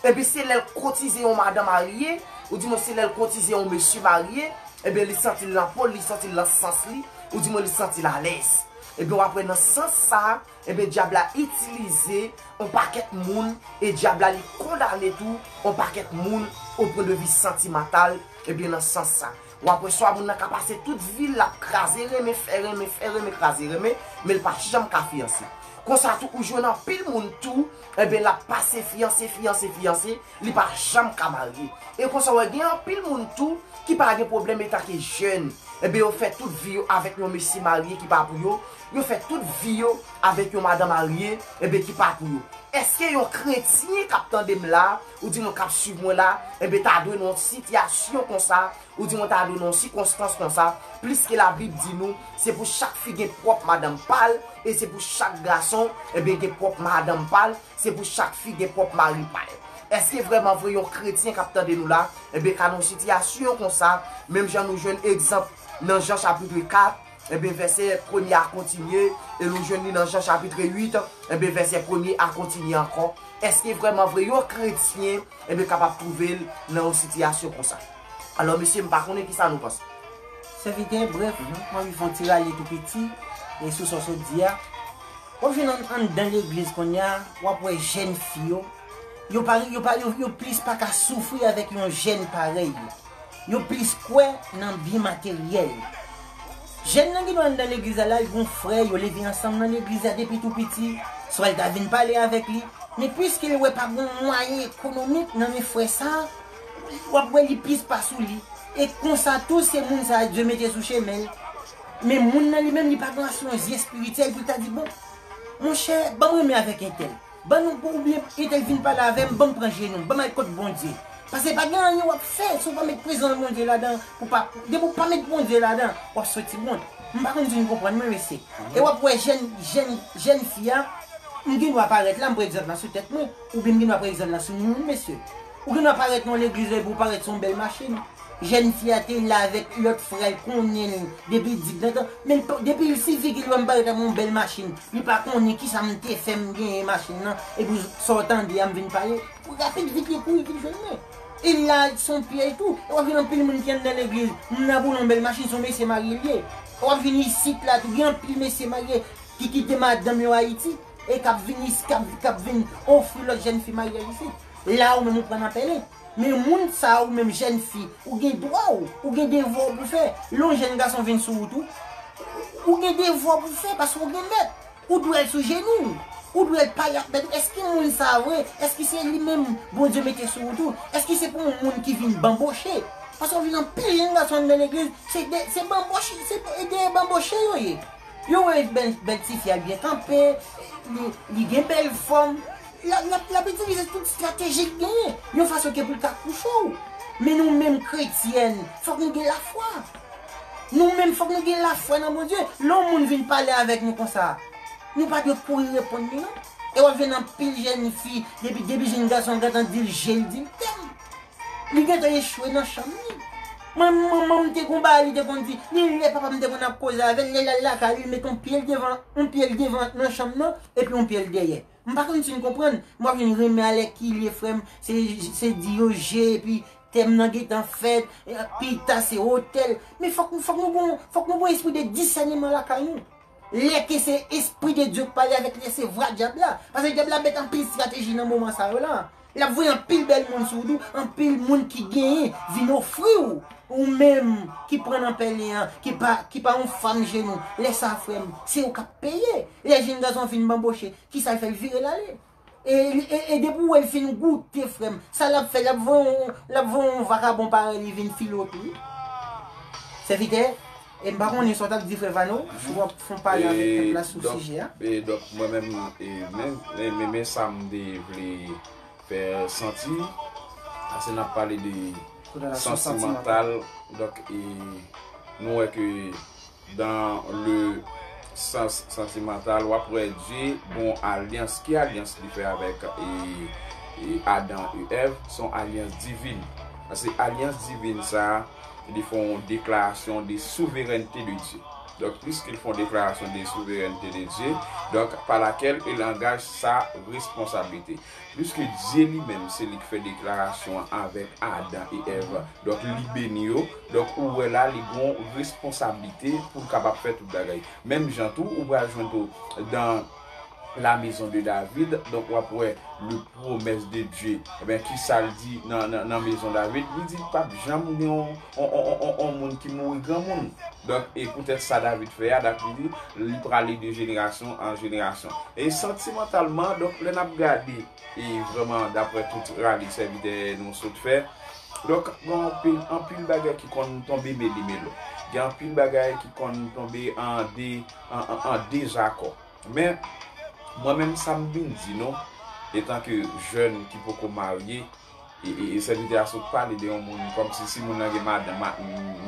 Ebyen se lè l kotize yon madanm marye, ou di mwen se lè l kotize yon mesye marye, ebyen li santi l nan po l, li santi l nan sans li, ou di mwen li santi l alèz. Ebyen w ap wè nan sans sa, ebyen dyab la itilize yon pakèt moun, e dyab la li kondane tou yon pakèt moun o pwen de vi santimantal, ebyen nan sans sa. W ap wè swa moun nan ka pase tout vi l, l ap kraze renmen, fè renmen, fè renmen, kraze renmen, men l pa janm ka fiyanse. Konsa tou, ou jwenn anpil moun tou, ebyen l ap pase fiyanse, fiyanse, fiyanse, li pa janm ka marye. E konsa, w wè gen anpil moun tou ki pa gen pwoblèm etanke jèn. Ebyen, yo fè tout vi yo avèk yon mesye marye ki pa pou yo. Yo fè tout vi yo avèk yon madanm marye, ebyen, ki pa pou yo. Èske yon kretyen k ap tande m la, ou di mwen k ap swiv mwen la, ebyen, ta dwe nan yon sitiyasyon konsa, ou di mwen ta dwe nan yon sikonstans konsa, pliske Labib di nou, se pou chak fi gen pwòp madanm pa l, e se pou chak gason, ebyen, gen pwòp madanm pa l, se pou chak fi gen pwòp mari pa l. Èske vrèman vre yon kretyen k ap tande nou la, ebyen, ka nan yon sitiyasyon konsa, menm jan nou jwenn egzanp nan Jan chapit kat, ebyen, vèsè premye a kontinye, e nou jwenn li nan Jan chapit uit, ebyen, vèsè premye a kontinye ankò. Èske vrèman vre yon kretyen, ebyen, kapab twouve l nan yon sitiyasyon konsa? Alò, mesye, m pa konnen kisa nou panse. Sèvitè, brèf, m anvi fè yon ti rale tou piti, e sou sa w sot di a. W ap jwenn ann-, anndan legliz kounye a, w ap wè jèn fi yo, yo pa, yo pa, yo, yo plis pa ka soufri avèk yon jèn parèy yo. Yo plis kwè nan byen materyèl. Jèn nan gen dwa anndan legliz la, la, l gen yon frè, yo leve ansanm nan legliz la depi tou piti, swa l ta vin pale avèk li, men piske l wè pa gen yon mwayen ekonomik nan men frè sa a, w ap wè li plis pa sou li. E konsa tou, se moun sa a Dye mete sou chemen l. Men moun nan li menm, li pa gen ase yon zye espirityèl pou l ta di, bon, monchè, ban m renmen avèk entèl. Ban nou, oubyen entèl vin pale avè m, ban m pran jenou, ban m al kot Bondye. Paske pa gen anyen w ap fè si w pa met prezans Bondye ladan, pou pa, depi w pa met Bondye ladan, w ap soti wont. M pa konn si nou konprann mwen, mesye. E w ap wè jèn, jèn, jèn fi a, m gen dwa parèt la, m pran egzanp la sou tèt mwen, oubyen m gen dwa pran egzanp la sou moun, mesye. Ou gen dwa parèt nan legliz la, epi w parèt sou yon bèl machin. Jèn fi a te la avèk lòt frè l, konnen l depi digdantan. Men l pa, depi l sifi ke l wè m parèt avèk yon bèl machin, li pa konnen kisa m te fè m genyen machin nan, epi sa w tande a m vin pale. Rapid vit li kouri vin jwenn mwen. E la, se yon pyèj tou. E w ap jwenn anpil moun ki anndan legliz, moun nan boule yon bèl machin, se yon mesye marye l ye. E w ap jwenn isit la tou, gen anpil mesye marye ki kite madanm yo Ayiti, e k ap vin is-, k ap, k ap vin ofri lòt jèn fi maryaj isit. La, ou menm ou pran nan pèlen. Men moun sa a, ou menm jèn fi, ou gen dwa w, ou gen devwa w pou fè. Lè yon jèn gason vin sou wout ou, ou gen devwa w pou fè, paske ou gen mèt. Ou dwe al sou jenou w. Ou dwe al pale ak mèt ou. Èske moun sa a vre? Èske se li menm Bondye mete sou wout ou? Èske se pou yon moun ki vin banboche? Paske w jwenn anpil jèn gason anndan legliz, se de, se banboche, se de, de banboche yo ye. Yo wè bèl, bèl tifi a byen kanpe, li, li gen bèl fòm. L ap, l ap, l ap itilize tout estrateji l genyen, yon fason ke pou l ka kouche w. Men nou menm kretyèn, fòk nou gen lafwa. Nou menm, fòk nou gen lafwa nan Bondye. Lè yon moun vin pale avèk nou konsa, nou pa dwe kouri reponn li, non. E w ap jwenn anpil jèn fi, depi, depi jèn gason gentan di l je l, di l te m. Li gentan echwe nan chanm li. Mwen, manman m te gon bagay, li te konn di, li lè papa m te konn ap koze avè l, lè l al lakay li, li met yon pye l devan, yon pye l devan nan chanm nan, epi yon pye l dèyè. M pa konn si n konprann. M ap vin renmen alèkile, frè m. Se, se di yo je, epi tèm nan gentan fèt, pita se otèl. Men fòk, fòk nou gon, fòk nou gon espri de disèneman lakay nou. Lè ke se espri de Dye k pale avèk li, se vwa dyab la. Paske dyab la met anpil estrateji nan moman sa yo la. L ap voye anpil bèl moun sou ou tou, anpil moun ki genyen vin ofri w, ou menm ki pran nan pèlen an, ki pa, ki pa yon fanm jenou. Lè sa, frè m, se ou k ap peye. Lè jèn gason fin banboche, kisa l fè? L vire l ale. E, e, e depi w wè l fin goute, frè m, sa l ap fè, l ap voye yon, l ap voye yon vakabon parèy li vin file w tou wi. Sèvitè, e m pa konnen sa w t ap di, frè Vano, si w ap fè yon pale avèk pèp la sou sijè a. E donk, mwen menm, e men, men, men, men sa m te vle fè santi, paske n ap pale de santimantal, donk, e nou wè ke dans le sens sentimental, w ap wè Dye gon alyans. Ki alyans li fè avèk e, e Adan e Èv? Se yon alyans divin. Paske alyans divin sa, li fè yon deklarasyon de souverènte de Dye. Donk, piske l fè yon deklarasyon de souverènte de Dye, donk, pa lakèl il engage sa responsablite. Piske Dye li menm, se li ki fè deklarasyon an avèk Adan e Èv. Donk, li beni yo. Donk, ou wè la, li gon responsablite pou l kapab fè tout bagay. Menm jan tou, ou pral jwenn tou dans la maison de David. Donk, w ap wè le promesse de Dieu. Ebyen, ki sa l di nan, nan, nan maison David? Li di, p ap janm gen yon, yon, yon, yon, yon moun ki mouri granmoun. Donk, e poutèt sa David fè a, David li di, li prale de jenerasyon an jenerasyon. E santimantalman, donk, lè n ap gade, e vrèman, daprè tout rale sèvitè nou sot fè, donk, gen anpil, anpil bagay ki konn tonbe melimelo. Gen anpil bagay ki konn tonbe an de, an, an, an dezakò. Men, mwen menm, sa m vin di nou, etanke jèn ki poko marye, e, e, e sèvitè a sot pale de yon moun, kòmsi si moun nan gen madan, ma-,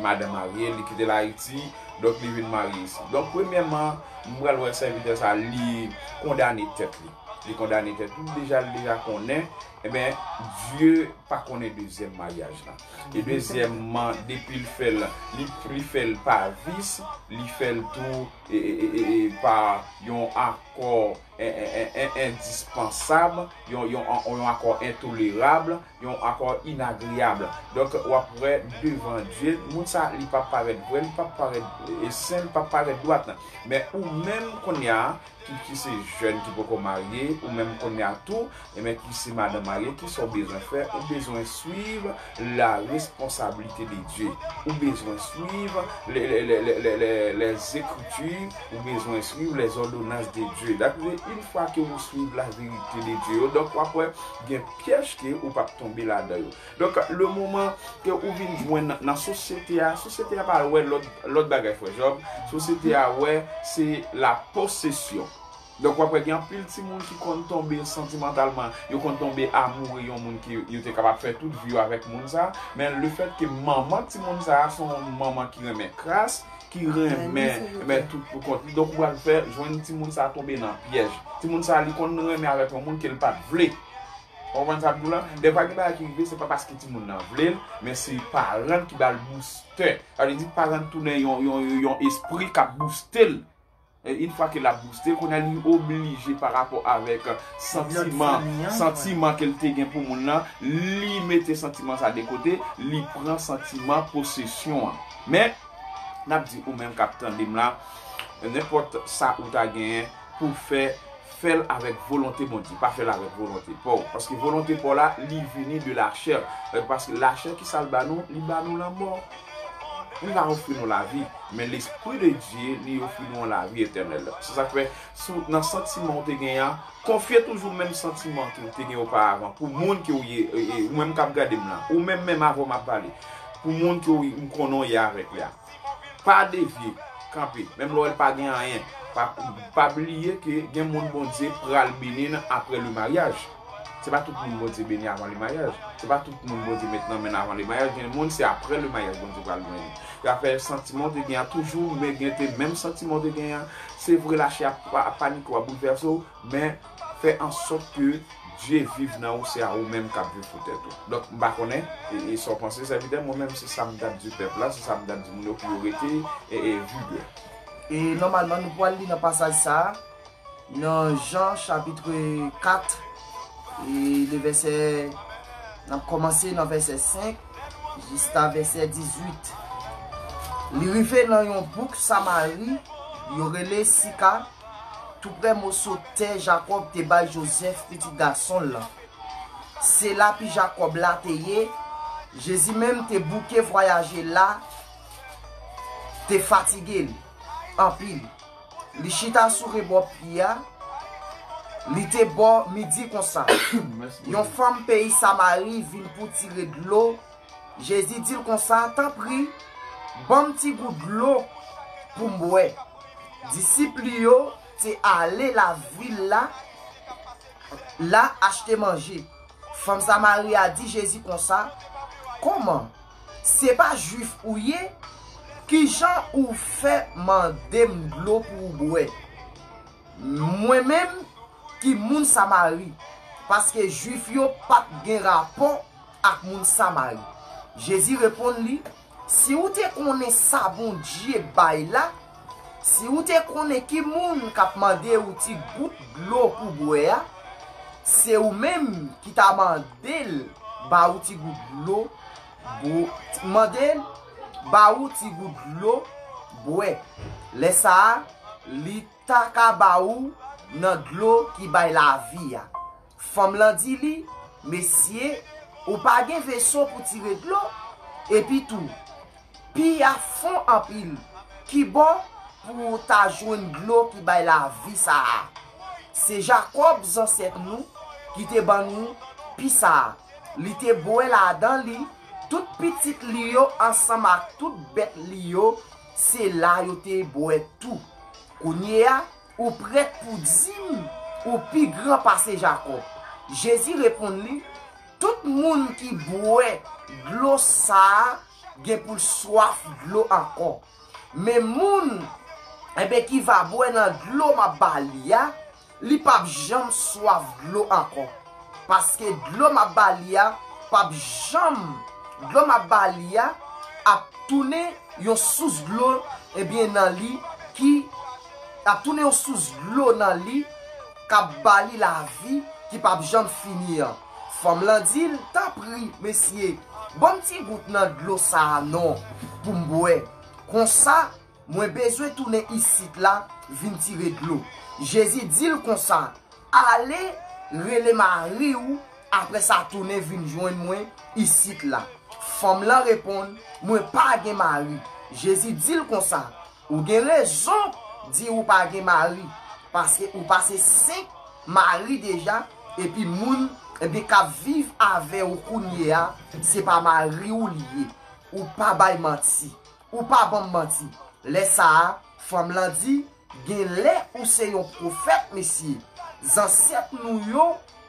madan marye, li kite l Ayiti, donk li vin marye isi. Donk, premyèman, m pral wè sèvitè sa, li kondane tèt li. Li kondane tèt li, deja, li deja konnen, ebyen, Dye pa konnen dezyèm maryaj la. E dezyèmman, depi l fè l, li, li fè l pa vis, li fè l tou e, e, e, e, e pa yon akò en, en, en, en, endispansab, yon, yon, yon akò entolerab, yon akò inagreyab. Donk, w ap wè devan Dye, moun sa, li p ap parèt vrè, li p ap parèt, e, sen, li p ap parèt dwat. Men ou menm kounye a, ki, ki se jèn ki poko marye, ou menm kounye a tou, ebyen, ki se madan marye, ki sa w bezwen fè? Ou bezwen swiv la responsabilité de Dieu. Ou bezwen swiv lè, lè, lè, lè, lè, lè, les écritures, ou bezwen swiv les ordonnances de Dieu. Dakò? Une fois que ou swiv la vérité de Dieu yo, donk, w ap wè gen pyèj ke ou p ap tonbe ladan yo. Donk, le moman ke ou vin jwenn nan, nan sosyete a, sosyete a pa wè lòt, lòt bagay, frè Jòb. Sosyete a wè se la posesyon. Donk, w ap wè gen anpil timoun ki konn tonbe santimantalman, yo konn tonbe amoure yon moun ki yo te kapab fè tout vi yo avèk moun sa, men lefètke manman timoun sa a se yon manman ki renmen kras, ki renmen, renmen tout pou kont li. Donk, ou pral fè jwenn timoun sa a tonbe nan pyèj. Timoun sa a, li konn renmen avèk yon moun ke l pa t vle. Ou konprann sa m di w la? Dèfwa gen bagay ki rive, se pa paske timoun nan vle l, men se paran l ki ba l boustè. Sa vle di paran l tounen yon, yon, yon espri k ap bouste l. E une fois ke l ap bouste l, kounye a li oblije pa rapò avèk santiman, santiman ke l te gen pou moun nan, li mete santiman sa de kote, li pran santiman posesyon an. Men, n ap di ou menm k ap tande m la, nenpòt sa ou ta genyen pou fè, fè l avèk volonte Bondye, pa fè l avèk volonte pa w. Paske volonte pa w la, li vini de la chair. Paske la chair ki sa l ba nou, li ba nou lanmò. Li pa ofri nou lavi, men Lespri de Dye, li ofri nou yon lavi etènèl. Se sa k fè, sou, nan santiman w te genyen an, konfye toujou menm santiman ke w te gen oparavan pou moun ke w ye, e, e, ou menm k ap gade m la, ou menm, menm avè w m ap pale, pou moun ke w, m konnen w ye avèk li a. Pa devye, kanpe. Menm lè w wè l pa gen anyen, pa, pa bliye ke gen moun Bondye pral beni n apre le maryaj. Se pa tout moun Bondye beni avan le maryaj. Se pa tout moun Bondye met nan men n avan le maryaj. Gen moun, se apre le maryaj Bondye pral beni. Y ap fè santiman w te gen an toujou, men gen te menm santiman w te gen an. Se vre, lachè ap pa-, ap panike w, ap boulvèse w, men fè an sòt ke Dye viv nan ou, se a ou menm k ap viv pou tèt ou. Donk, m pa konnen, e, e sa w panse, sèvitè, mwen menm, se sa m t ap di pèp la, se sa m t ap di moun yo pou yo rete, e, e, vigè. E nòmalman, nou pral li nan pasaj sa a, nan Jan chapit kat, e le vèsè, n ap kòmanse nan vèsè senk jiska vèsè dizuit. Li rive nan yon bouk Samari, yo rele Sika, toupre moso tè Jakòb te bay Jozèf, pitit gason l lan. Se la pi Jakòb la te ye. Jezi menm te bouke vwayaje la, te fatige l anpil. Li chita sou rebò pye a, li te bò midi konsa. Yon fanm peyi Samari vin pou tire dlo. Jezi di l konsa, "Tanpri, ban m ti gout dlo pou m bwè." Disip li yo te ale lavil la, la achte manje. Fanm Samari a di Jezi konsa, "Kòman? Se pa Jwif ou ye? Kijan ou fè mande m dlo pou w bwè? Mwen menm ki moun Samari, paske Jwif yo pa t gen rapò ak moun Samari. Jezi reponn li, si w te konnen sa Bondye bay la, si w te konnen ki moun k ap mande w ti gout dlo pou bwè a, se ou menm ki ta mande l ba ou ti gout dlo, mande l ba ou ti gout dlo bwè. Lè sa a, li ta ka ba ou nan dlo ki bay lavi a. Fanm lan di li, mesye, ou pa gen veso pou tire dlo? Epi tou, pi a fon anpil. Kibò pou w ta jwenn dlo ki bay lavi sa a? Se Jakòb, zansèt nou, ki te ban nou pi sa a. Li te bwè ladan li, tout pitit li yo ansanm ak tout bèt li yo, se la yo te bwè tou. Kounye a, ou prèt pou di m ou pi gran pase Jakòb? Jezi reponn li, tout moun ki bwè dlo sa a gen pou l swaf dlo ankò. Men moun, enben, ki va bwè nan dlo m ap ba li a, li p ap janm swaf dlo ankò. Paske dlo m ap ba li a p ap janm, dlo m ap ba li a ap tounen yon sous dlo, ebyen, nan li ki ap tounen yon sous dlo nan li k ap ba li lavi ki p ap janm fini an. Fanm lan di l, tanpri, mesye, ban m ti gout nan dlo sa a non, pou m bwè. Konsa, mwen bezwen tounen isit la vin tire dlo. Jezi di l konsa, ale, rele mari w, apre sa tounen vin jwenn mwen isit la. Fanm lan reponn, mwen pa gen mari. Jezi di l konsa, ou gen rezon di ou pa gen mari, paske ou pase senk mari deja, epi moun, ebyen, k ap viv avè w kounye a, se pa mari w li ye. Ou pa bay manti. Ou pa ban m manti. Lè sa a, fanm lan di, gen lè ou se yon pwofèt, mesye. Zansèt nou yo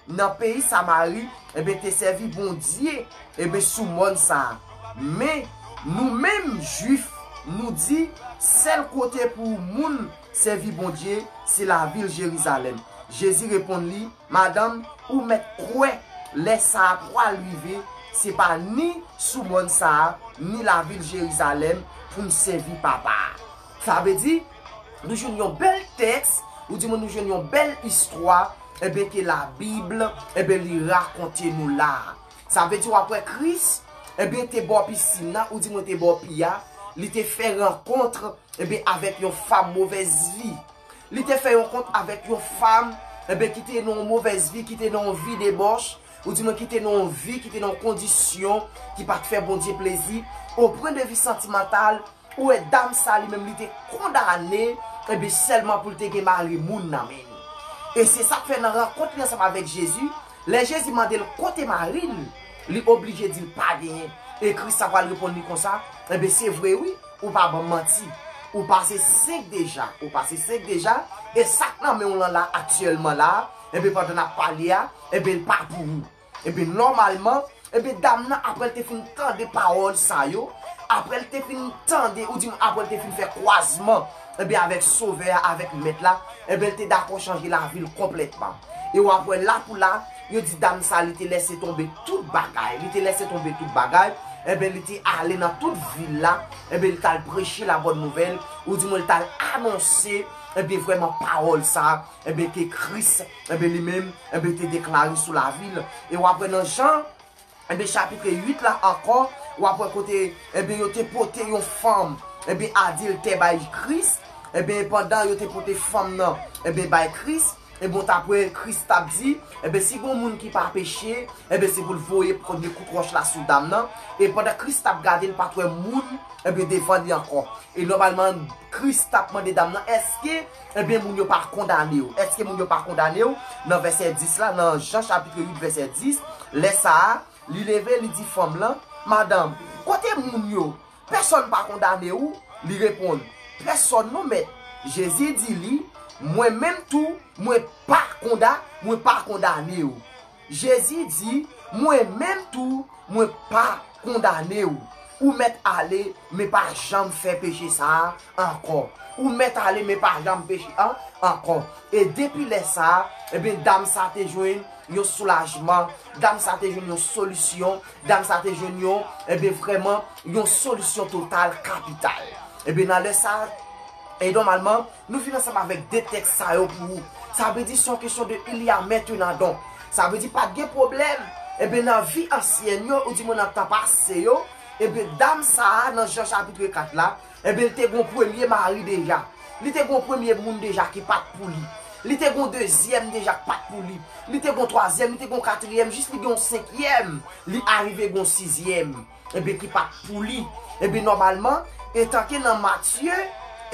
nan peyi Samari, enben, te sèvi Bondye, enben, sou mòn sa a. Men, nou menm, Jwif, nou di, sèl kote pou moun sèvi Bondye, se lavil Jerizalèm. Jezi reponn li, madanm, ou mèt kwè lè sa a pral rive, se pa ni sou mòn sa a, ni lavil Jerizalèm pou n sèvi Papa a. Sa vle di, nou jwenn yon bèl tèks, ou di mwen nou jwenn yon bèl istwa, enben ke Labib, enben li rakonte nou la a. Sa vle di w ap wè Kris, enben te bò pisin nan, ou di mwen te bò pi a, li te fè rankont, enben avèk yon fanm movèz vi. Li te fè yon kont avèk yon fanm, enben ki te nan yon movèz vi, ki te nan yon vi debòch, ou di mwen ki te nan yon vi, ki te nan yon kondisyon ki pa t fè Bondye plezi, o pwen de vi santimantal, ou wè dam sa li menm li te kondane, enben sèlman pou l te gen mari moun nan men li. E se sa k fè nan rankont li ansanm avèk Jezi, lè Jezi mande l kote mari l, li oblije di l pa genyen. E Kris sa pral reponn li konsa, enben se vre wi, ou pa ban m manti. Ou pase senk deja, ou pase senk deja, e sa k nan men w lan la aktyèlman la, enben pandan n ap pale a, enben l pa pou ou. Ebyen, nòmalman, ebyen, dam nan, apre l te fin tande pawòl sa yo, apre l te fin tande, ou di m, apre l te fin fè kwazman, ebyen, avèk Sovè a, avèk Mèt la, ebyen, l te dakò chanje lavi l konplètman. E w ap wè la pou la, yo di dam sa, li te lèse tonbe tout bagay, li te lèse tonbe tout bagay, ebyen, li te ale nan tout vil la, ebyen, li t al preche la bòn nouvèl, ou di mwen, li t al anonse, ebyen, vrèman, pawòl sa, ebyen, ke Kris, ebyen, li menm, ebyen, te deklare sou lavi l. E w ap wè nan Jan, ebyen, chapit uit la ankò, w ap wè kote, ebyen, yo te pote yon fanm, ebyen, adiltè bay Kris. Ebyen, pandan yo te pote fanm nan, ebyen, bay Kris, ebyen, w t ap wè Kris t ap di, ebyen, si gon moun ki pa peche, ebyen, se pou l voye premye kout wòch la sou dam nan. E pandan Kris t ap gade, l pa t wè moun, ebyen, devan li ankò. E nòmalman, Kris t ap mande dam nan, èske, ebyen, moun yo pa kondane w? Èske moun yo pa kondane w? Nan vèsè dis la, nan Jan chapit uit, vèsè dis, lè sa a, li leve, li di fanm lan, madanm, kote moun yo? Pèsonn pa kondane w? Li reponn, pèsonn non, Mèt. Jezi di li, mwen menm tou, mwen pa konda, mwen pa kondane w. Jezi di, mwen menm tou, mwen pa kondane w. Ou mèt ale, men pa janm fè peche sa a ankò. Ou mèt ale, men pa janm peche an ankò. E depi lè sa a, ebyen, dam sa te jwenn yon soulajman, dam sa te jwenn yon solisyon, dam sa te jwenn yon, ebyen, vrèman, yon solisyon total kapital. Ebyen, nan lè sa a, e nòmalman, nou vin ansanm avèk de tèks sa yo pou ou. Sa vle di se yon kesyon de il y a maintenant donc. Sa vle di pa t gen pwoblèm. Ebyen, nan vi ansyèn yo, ou di mwen nan tan pase yo, ebyen, dam sa a, nan Jan chapit kat la, ebyen, li te gon premye mari deja. Li te gon premye moun deja ki pa t pou li. Li te gon dezyèm deja ki pa t pou li. Li te gon twazyèm, li te gon katriyèm, jis li gen yon senkyèm. Li arive gon sizyèm, ebyen, ki pa t pou li. Ebyen, nòmalman, etanke nan Matye,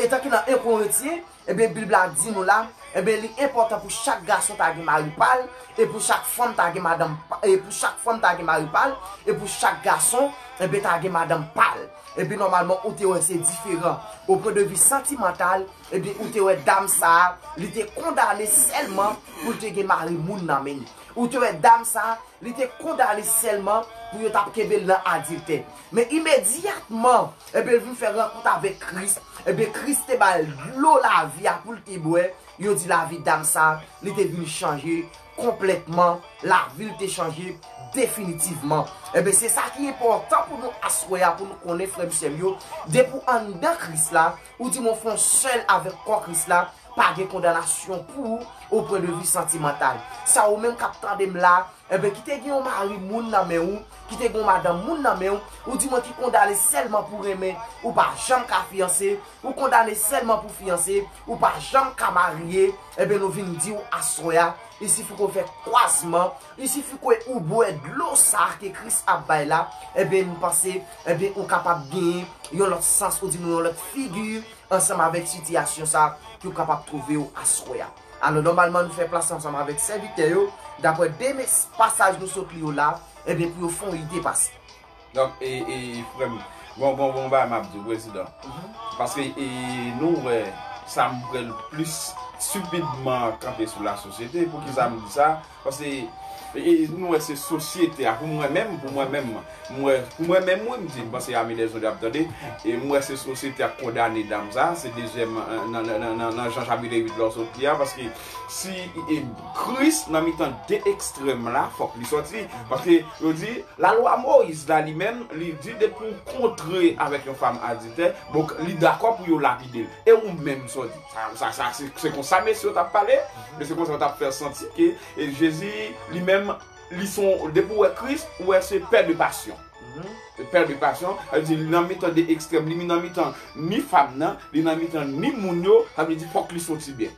etanke nan en Korentyen, ebyen, Bib la di nou la, ebyen, li enpòtan pou chak gason ta gen mari pa l, e pou chak fanm ta gen madanm pa, e pou chak fanm ta gen mari pa l, e pou chak gason, ebyen, ta gen madanm pa l. Ebyen, nòmalman, ou te wè se diferan. O pwen de vi santimantal, ebyen, ou te wè dam sa a, li te kondane sèlman pou l te gen mari moun nan men l. Ou te wè dam sa a, li te kondane sèlman pou yo t ap kenbe l nan adiltè. Men imedyatman, ebyen, l vin fè rankont avèk Kris. Ebyen, Kris te ba l dlo lavi a pou l te bwè. Yo di lavi dam sa, li te vin chanje konplètman. Lavi l te chanje definitivman. Ebyen, se sa ki enpòtan pou nou aswè a, pou nou konnen, frè m, sè m yo, depi w anndan Kris la, ou di mwen fè yon sèl avèk kò Kris la, pa gen kondanasyon pou ou, o pwen de vi santimantal. Sa ou menm k ap tande m la, ebyen, ki te gen yon mari moun nan men ou, ki te gen yon madanm moun nan men ou, ou di mwen ki kondane sèlman pou renmen, ou pa janm ka fiyanse, ou kondane sèlman pou fiyanse, ou pa janm ka marye, ebyen, nou vin di w aswè a, il suffit ke w fè kwazman, il suffit ke ou bwè dlo sa ke Kris ap bay la, ebyen, m panse, ebyen, ou kapab genyen yon lòt sans, ou di nou yon lòt figi, ansanm avèk sitiyasyon sa ke w kapab twouve w aswè a. Alò, nòmalman, nou fè plas ansanm avèk sèvitè yo, daprè de mes-, pasaj nou sot li yo la, ebyen, pou yo fè yon ide pase. Donk, e, e, frè m, bon, bon, bon, bagay m ap di w, prezidan. Paske, e, nou wè, sa m kwè l plis stipidman kanpe sou lasosyete. Poukisa m di sa? Paske, e, e, nou wè se sosyete a, pou mwen menm, pou mwen menm, mwen, pou mwen menm, wi, m di, m panse Amilè Jodi ap tande, e m wè se sosyete a k kondane dam sa, se dezyèm, e, nan, nan, nan, nan, nan Jan chapit uit la w sot li a, paske si, e, Kris nan mitan de ekstrèm la, fòk li sòti, paske yo di, lalwa Moyiz la li menm, li di depi w kontre avèk yon fanm adiltè, bon, li dakò pou yo lapide l. E ou menm, sa w di? Sa, sa, sa, se, se konsa mesye yo t ap pale, men se konsa yo t ap fè santi ke, e, Jezi li menm, li se yon, depi w wè Kris, ou wè se pè de pasyon. Se pè de pasyon, sa vle di li nan mitan de ekstrèm, li nan mitan ni fanm nan, li nan mitan ni moun yo, sa vle di fòk li soti byen.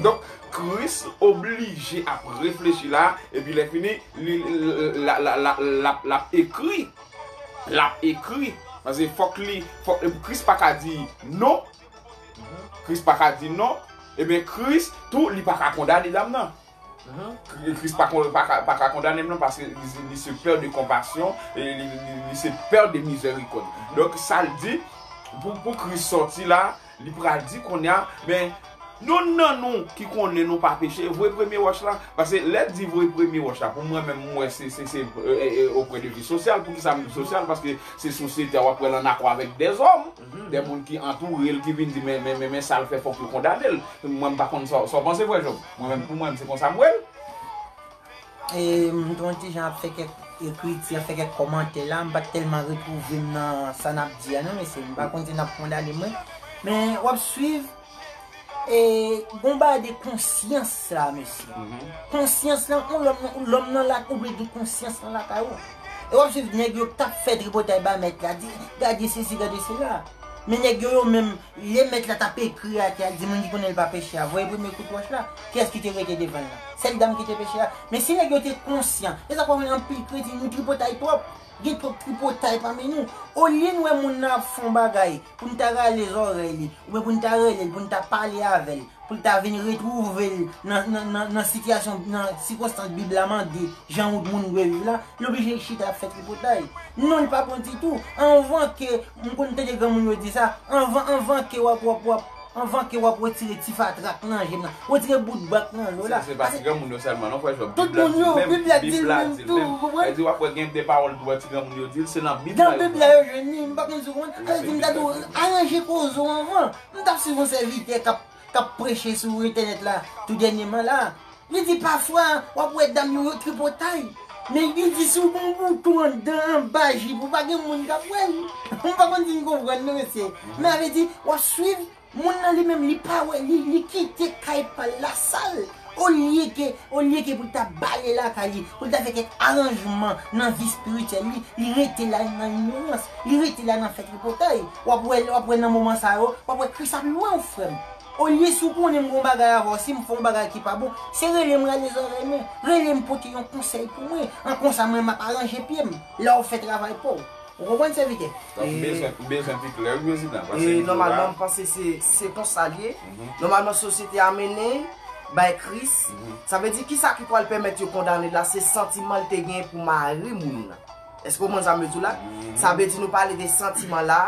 Donk, Kris oblije ap reflechi la, epi lè fini, li, l ap, l ap ekri. L ap ekri. Paske fòk li, fòk, Kris pa ka di non. Kris pa ka di non. Ebyen, Kris tou, li pa ka kondane dam nan. Kri-, Kris pa kon-, pa ka, pa ka kondane m non, paske li, li se pè de konpasyon, e li, li, li se pè de mizèrikòd. Donk, sa l di, pou, pou Kris sòti la, li pral di kounye a, men, nou nan nou ki konnen nou pa peche, voye premye wòch la. Paske lè l di voye premye wòch la, pou mwen menm, m wè se, se, se, e, e, e, o pwen de vi sosyal. Poukisa m di sosyal? Paske se sosyete a, w ap wè l an akò avèk dèzòm, dè moun ki antoure l, ki vin di, men, men, men, men sa l fè, fòk yo kondane l. Mwen, m pa konn sa, sa w panse, frè Job. Mwen menm, pou mwen, se konsa m wè l. E, m t yon ti jan ap fè kèk ekriti, ap fè kèk kòmantè la, m pa t tèlman retwouve m nan sa n ap di a non, mesye. M pa konn si n ap kondane mwen. Men w ap swiv, e, gon bagay de konsyans la, mesye. Konsyans la, yon lòm nan, lòm nan la, ou dwe gen konsyans nan lakay ou. E w ap swiv nèg yo k t ap fè tripotay ba mèt la, di, gade sesi, gade sela. Men nèg yo, yo menm, lè mèt la t ap ekri atè a, l di moun ki konnen l pa peche a, voye premye kout wòch la. Kiyès ki te rete devan l la? Sèl dam ki te peche a. Men si nèg yo te konsyan, e sa k fè w wè anpil kretyen, nou tripotay twòp. Gen twòp tripotay pami nou. Olye n wè moun nan ap fè yon bagay, pou n ta rale zòrèy li, oubyen pou n ta rele l, pou n ta pale avè l, pou l ta vin retwouve l nan, nan, nan, nan sitiyasyon, nan sikonstans Bib la mande, jan yon moun dwe viv la, l oblije chita ap fè tripotay. Non, li pa bon ditou. Anvan ke, m konn tande granmoun yo di sa, anvan, anvan ke w ap, w ap, w ap, Anvan ke w ap retire ti fatra k nan je m nan, retire bout bwa k nan je w la. Se, se pa ti granmoun yo sèlman, non, frè Jòb. Tout moun yo, Bib la di l menm tou, ou konprann? Sa di w ap wè gen de pawòl tou, ti granmoun yo di l, se nan Bib la yo jwenn li. M pa konn si w konprann. Sa di m ta dwe aranje koze w anvan. M t ap swiv yon sèvitè k ap, k ap preche sou entènèt la, tou dènyèman la. Li di pafwa, w ap wè dam yo, yo tripotay. Men li di si w gon bouton anndan, anba jip ou, pa gen moun k ap wè l. M pa konn si n konprann non, mesye. Men sa vle di, w ap swiv moun nan li menm, li pa wè, li, li kite kay pa l la sal. Olye ke, olye ke pou l ta bale lakay li, pou l ta fè kèk aranjman nan vi espirityèl li, li rete la nan inyorans, li rete la nan fè tripotay. W ap wè, w ap wè nan moman sa yo, w ap wè Kris ap lwen w, frè m. Olye si w konnen m gon bagay avè w, si m fè yon bagay ki pa bon, se rele m rale zòrèy mwen, rele m pote yon konsèy pou mwen, an konsa mwen m ap aranje pye m, lè w fè travay pa w. Ou konprann, sèvitè? Donk, m bezwen, m bezwen pi klè, wi, prezidan, paske e m di w la nòmalman, m panse se, se konsa l ye. Nòmalman, sosyete a mennen bay Kris. Sa vle di, kisa ki pral pèmèt yo kondane l la, se santiman l te gen pou mari moun nan. Èske w konprann sa m vle di w la? Sa vle di nou pale de santiman la,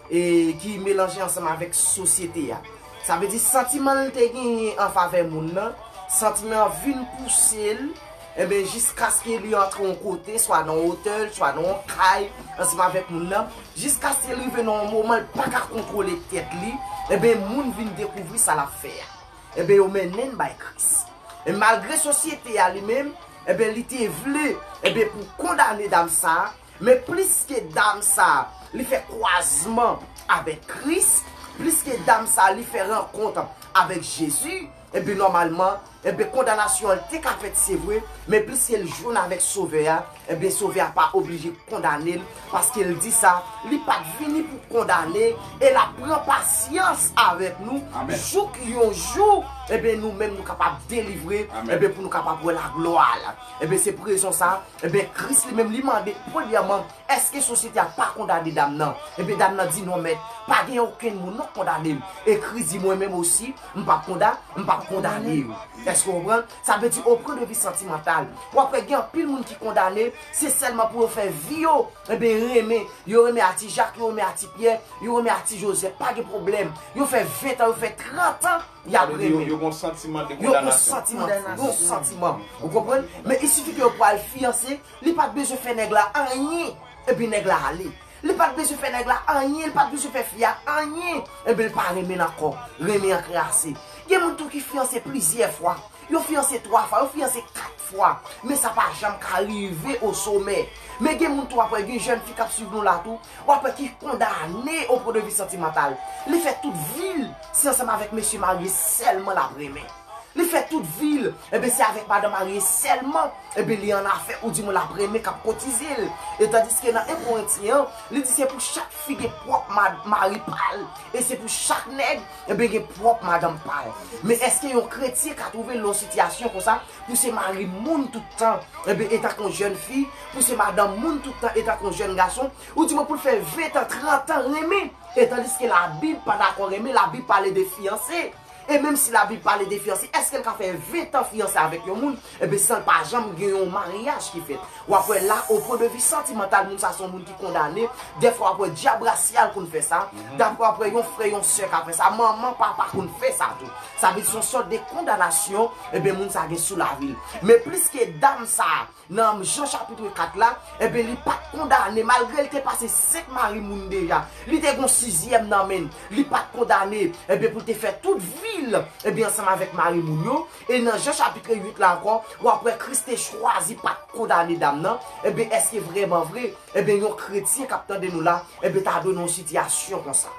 e ki melanje ansanm avèk sosyete a. Sa vle di santiman l te genyen an favè moun nan, santiman an vin pouse l, enben, jiskaske li antre yon kote, swa nan yon otèl, swa nan yon kay, ansanm avèk moun nan, jiskaske l rive nan yon moman l pa ka kontwole tèt li, enben, moun vin dekouvri sa l ap fè a. Enben, yo mennen l bay Kris. E malgre sosyete a li menm, enben, li te vle, enben, pou kondane dam sa a, men pliske dam sa a, li fè kwazman avèk Kris, pliske dam sa a, li fè rankont avèk Jezi, enben, nòmalman, enben, kondanasyon an te ka fèt, se vre, men pliske l jwenn avèk Sovè a, enben, Sovè a pa oblije kondane l, paske l di sa, li pa t vini pou kondane, e l ap pran pasyans avèk nou, jouk yon jou, enben, nou menm nou kapab delivre, enben, pou nou kapab wè laglwa l. Enben, se pou rezon sa, enben, Kris li menm li mande, premyèman, èske sosyete a pa kondane dam nan? Enben, dam nan di, non, mèt, pa gen okenn moun non k kondane m. E Kris di, mwen menm osi, m p ap konda-, m p ap kondane yo. Èske w konprann? Sa vle di, opre de vi santimantal. W ap wè gen anpil moun ki kondane, se sèlman pou yo fè vi yo, enben, renmen. Yo renmen a ti Jak, yo renmen a ti Pyè, yo renmen a ti Jozèf, pa gen pwoblèm. Yo fè ven tan, yo fè trant an, y ap renmen. Yo gon santiman de kondanasyon. Yo gon santiman, yo gon santiman. Ou konprann? Men il suffit ke yo pral fiyanse, li pa t bezwen fè nèg la anyen, epi nèg la ale. Li pa t bezwen fè nèg la anyen, li pa t bezwen fè fi a anyen. Enben, li pa renmen l ankò. Renmen an krase. Gen moun tou ki fiyanse plizyè fwa. Yo fiyanse twa fwa, yo fiyanse kat fwa. Men sa pa janm ka rive o somè. Men gen moun tou, w ap wè, gen jèn fi k ap swiv nou la tou, w ap wè ki kondane o pwen de vi santimantal. Li fè tout vi l, se ansanm avèk mesye marye sèlman l ap renmen. Li fè tout vi l, enben, se avèk madanm marye sèlman, enben, li annafè, ou di mwen l ap renmen, k ap kotize l. E tandiske nan en Korentyen an, li di se pou chak fi gen pwòp ma-, mari pa l, e se pou chak nèg, enben, gen pwòp madanm pa l. Men èske yon kretyen ka twouve l nan yon sitiyasyon konsa, pou se mari moun tout tan, enben, etanke yon jèn fi, pou se madanm moun tout tan, etanke yon jèn gason, ou di mwen pou l fè ven tan, trant an renmen, e tandiske Labib pa dakò renmen, Labib pale de fiyanse. E menm si Labib pale de fiyanse, èske l ka fè ven tan fiyanse avèk yon moun, enben, san l pa janm gen yon maryaj ki fèt? W ap wè la, o pwen de vi santimantal, moun sa se yon moun ki kondane. Dèfwa w ap wè dyab rasyal konn fè sa. Dèfwa w ap wè yon frè, yon sè ka fè sa. Manman, papa konn fè sa tou. Sa vle di se yon sòt de kondanasyon, enben, moun sa gen sou lavi l. Men pliske dam sa, nan Jan chapit kat la, enben, li pa t kondane, malgre l te pase senk mari moun deja. Li te gon sizyèm nan men l. Li pa t kondane, enben, pou l te fè tout vi l, enben, ansanm avèk mari moun yo. E nan Jan chapit uit la ankò, w ap wè Kris te chwazi pa t kondane dam nan. Enben, èske vrèman vre, enben, yon kretyen k ap tande nou la, enben, ta dwe nan yon sitiyasyon konsa?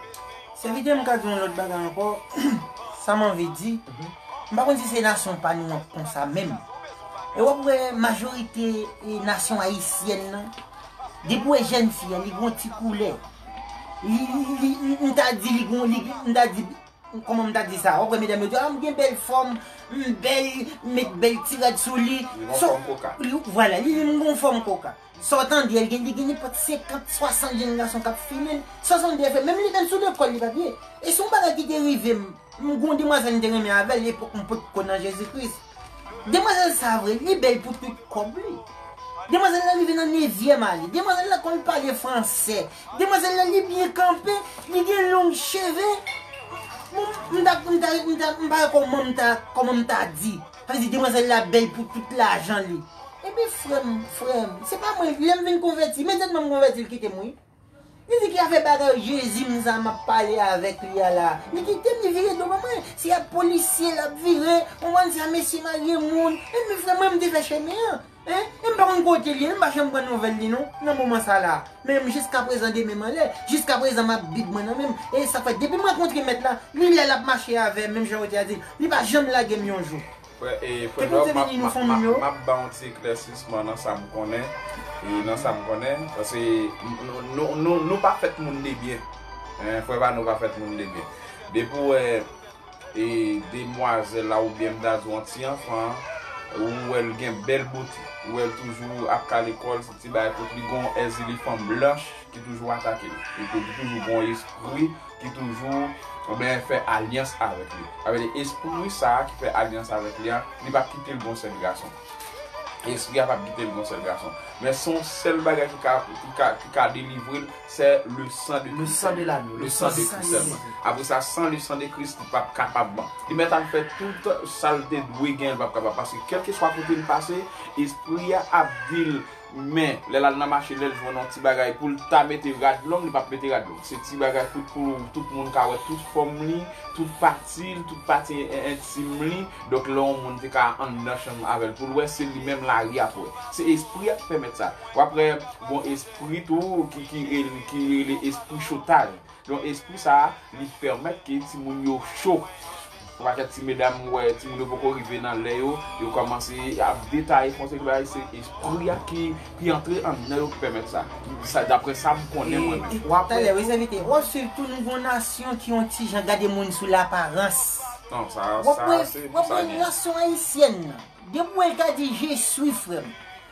Sèvitè, m ka di yon lòt bagay ankò. Sa m anvi di, m pa konn si se nasyon pa nou an k konsa menm. E w ap wè majorite, e, nasyon ayisyèn nan, depi w wè jèn fi a, li gon ti koulè. Li, li, li, m ta di li gon, li, m ta di, kòman m ta di sa? W ap wè medam yo di, a, m gen bèl fòm, m bèl, m met bèl ti rad sou li. Li gon fòm koka. Li, vwala, li, li gon fòm koka. Sa w tande, l gen, li gen nenpòt senkant, swasant jèn gason k ap file l. Swasant de fè, menm li menm sou lekòl li pa byen. E se yon bagay ki te rive m. M gon demwazèl m te renmen avè l, epòk m potko nan Jezi Kris. Demwazèl sa vre, li bèl pou tout kòb li. Demwazèl la rive nan nevyèm ane. Demwazèl la konn pale fransè. Demwazèl la li byen kanpe, li gen long cheve. Bon, M ta, m ta, m ta, m pa wè kòman m ta, kòman m ta di. Sa vle di demwazèl la bèl pou tout lajan li. Epi frè m, frè m, se pa mwen, lè m vin konvèti, imedyatman m konvèti, l kite m, wi. Li di ki afè bagay Jezi m sa m ap pale avèk li a la. Li kite m, li vire do ban mwen. Se a polisye l ap vire, ou konprann, se a mesye marye moun. Epi frè mwen, m te fè chemen an. Hein? E m pa konn kote l ye, m pa janm pran nouvèl li non, nan moman sa la. Men jiskaprezan de men m anlè, jiskaprezan m ap Bib mwen nan men m. E sa fè, depi m rankontre Mèt la, li la l ap mache avè m, menm jan yo te a di, li pa janm lage m yon jou. Frè, e, frè Ke Bondye Dòm, m ap, beni nou, m ap, fanmi m ap, yo. M ap ba yon ti eklèsisman nan sa m konnen. E nan sa m konnen, paske n-, nou, nou, nou, nou pa fèt moun de byen. Hein, frè pa nou pa fèt moun de byen. Depi w wè e demwazèl la, oubyen m ta di yon ti anfan, ou wè l gen bèl bote, ou wè l toujou ap kale kò l, se ti bagay kot li gon èzili fanm blanch ki toujou atake l. Li tou-, li toujou gon espri ki toujou, oubyen fè alyans avèk li. Sa vle di espri sa a ki fè alyans avèk li a, li p ap kite l gon sèl gason. Espri a p ap kite l gon sèl gason. Men se yon sèl bagay ki ka, ki ka, ki ka delivre l, c'est le sang de Christ seulement. Le sang de l'agneau, le sang de Christ seulement. Apre sa, san le sang de Christ, li p ap kapab. Li mèt al fè tout sa l te dwe gen, li p ap kapab. Paske kèlkeswa kote l pase, espri a ap di l, men, lè l al nan mache, lè l jwenn yon ti bagay pou l ta mete rad long, li p ap mete rad long. Se ti bagay pou, pou tout moun ka wè tout fòm li, tout pati l, tout pati en-, entim li. Donk, lè yon moun te ka anndan chanm avè l pou l wè, se li menm lari ap wè. Se espri a ki pèmèt sa. W ap wè, gon espri tou ki, ki rele, ki rele espri chotaj. Donk, espri sa a, li pèmèt ke timoun yo cho. Yon pakèt ti medam, ou wè, timoun yo poko rive nan lè yo, yo kòmanse ap detaye fon seri bagay, se espri a ki, ki antre anndan yo ki pèmèt sa. Sa, daprè sa m konnen mwen menm. E, e, w ap talè, wi, sèvitè, w ap swiv tou, nou gon nasyon ki yon ti jan gade moun sou laparans. Non, sa, w ap sa, wè, se w ap pou sa wè gen. Nasyon ayisyèn nan. Depi w wè l ka di, "Je suis," frè m.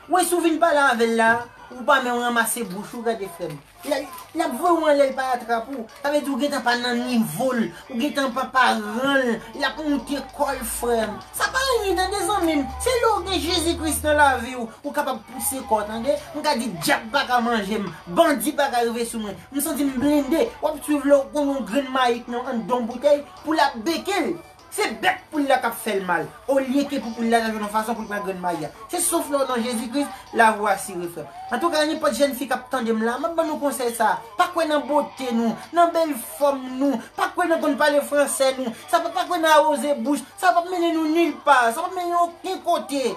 Ou wè, si w vin pale avè l la, ou pa menm ranmase bouch ou, gade frè m. L, l ap voye w anlè, l pa atrap ou. Sa vle di ou gentan pa nan nivo l, ou gentan pa paran l, l ap moute kò l, frè m. Sa pa anyen, tande, zanmi m. Se lè w gen Jezi Kris nan lavi w, ou kapab pouse kò w, tande. M ka di, dyab pa ka manje m, bandi pa ka rive sou mwen. M santi m blende. W ap swiv lè w konn yon grenn mayik nan anndan yon boutèy pou l ap beke l. Se bèk poul la k ap fè l mal, olye ke pou poul la ta jwenn yon fason pou l pran grenn mayi a. Se souf la w nan Jezi Kris, lavi w asire, frè m. Antouka, nenpòt jèn fi k ap tande m la, m ap ban nou konsèy sa a. Pa kwè nan bote nou, nan bèl fòm nou, pa kwè nan konn pale fransè nou. Sa pa, pa kwè nan awoze bouch, sa p ap mennen nou nil pa, sa p ap mennen nou okenn kote.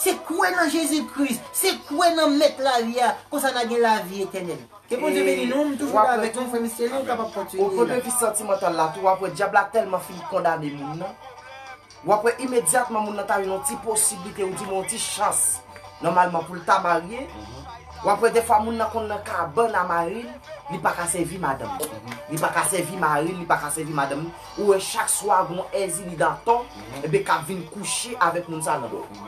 Se kwè nan Jezi Kris, se kwè nan Mèt lavi a, konsa n a gen lavi etènèl. Ke Bondye beni nou, m toujou la avèk nou, frè m Stanley, ou kapab kontinye la. O pwen de vi santimantal la tou, w ap wè dyab la tèlman fin kondane moun nan. W ap wè imedyatman moun nan ta jwenn yon ti posiblite, ou di mwen yon ti chans, nòmalman pou l ta marye. W ap wè defwa moun nan konn nan kabann a mari l, li pa ka sèvi madanm li. Li pa ka sèvi mari l, li pa ka sèvi madanm li. Ou wè chak swa gon èzili danton, ebyen k ap vin kouche avèk moun sa nan dòmi.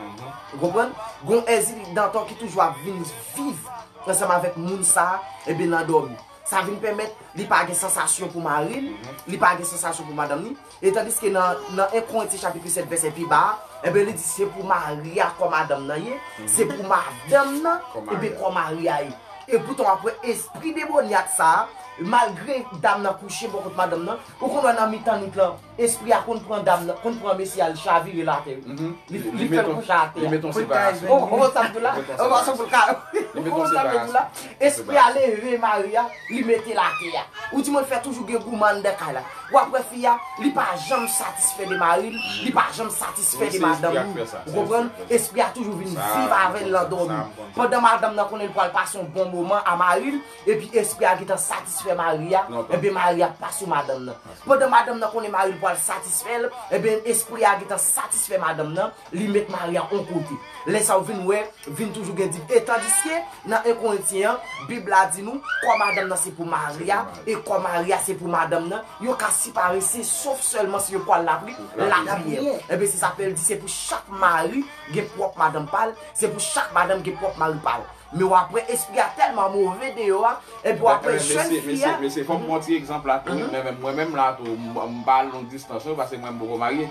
Ou konprann? Gon èzili danton ki toujou ap vin viv ansanm avèk moun sa a, ebyen nan dòmi. Sa vin pèmèt li pa gen sansasyon pou mari l, li pa gen sansasyon pou madanm li. E tandiske nan, nan en Korentyen chapit sèt vèsè pi ba a, ebyen li di se pou mari a kò madanm nan ye, se pou madanm nan, ebyen kò mari a ye. E poutan w ap wè espri demonyat sa a, malgre dam nan kouche bò kot madanm nan, ou konn wè nan mitan nwit lan, espri a konn pran dam nan, konn pran mesye a, l chavire l atè wi. Li, li fè l kouche atè. Li mete yon separasyon. Ou konprann sa m di w la? Ou konprann sa m di w la? Ou konprann sa m di w la? Espri a leve mari a, li mete l atè a. Ou di mwen fè toujou gen gouman anndan kay la. W ap wè fi a, li pa janm satisfè de mari l, li pa janm satisfè de madanm li. Ou konprann? Espri a toujou vin viv avè l nan dòmi. Pandan madanm nan konnen l pral pase yon bon moman a mari l, epi espri a gentan satisfè mari a, ebyen mari a pa sou madanm nan. Pandan madanm nan konnen mari l pral satisfè l, ebyen espri a gentan satisfè madanm nan, li met mari a on kote. Lè sa w vin wè, vin toujou gen di. E tandiske nan en Korentyen an, Bib la di nou, kò madanm nan se pou mari a, e kò mari a se pou madanm nan. Yo ka separe se sof sèlman si yo pral lapri, lapriyè. Ebyen se sa fè l di se pou chak mari gen pwòp madanm pa l, se pou chak madanm gen pwòp mari pa l. Men w ap wè espri a tèlman move deyò a, epi w ap wè jèn fi a. Mesye, mesye, fò m pran ti egzanp la tou, wi, men, men mwen menm la tou, m, m pa al long distans non, paske mwen m poko marye.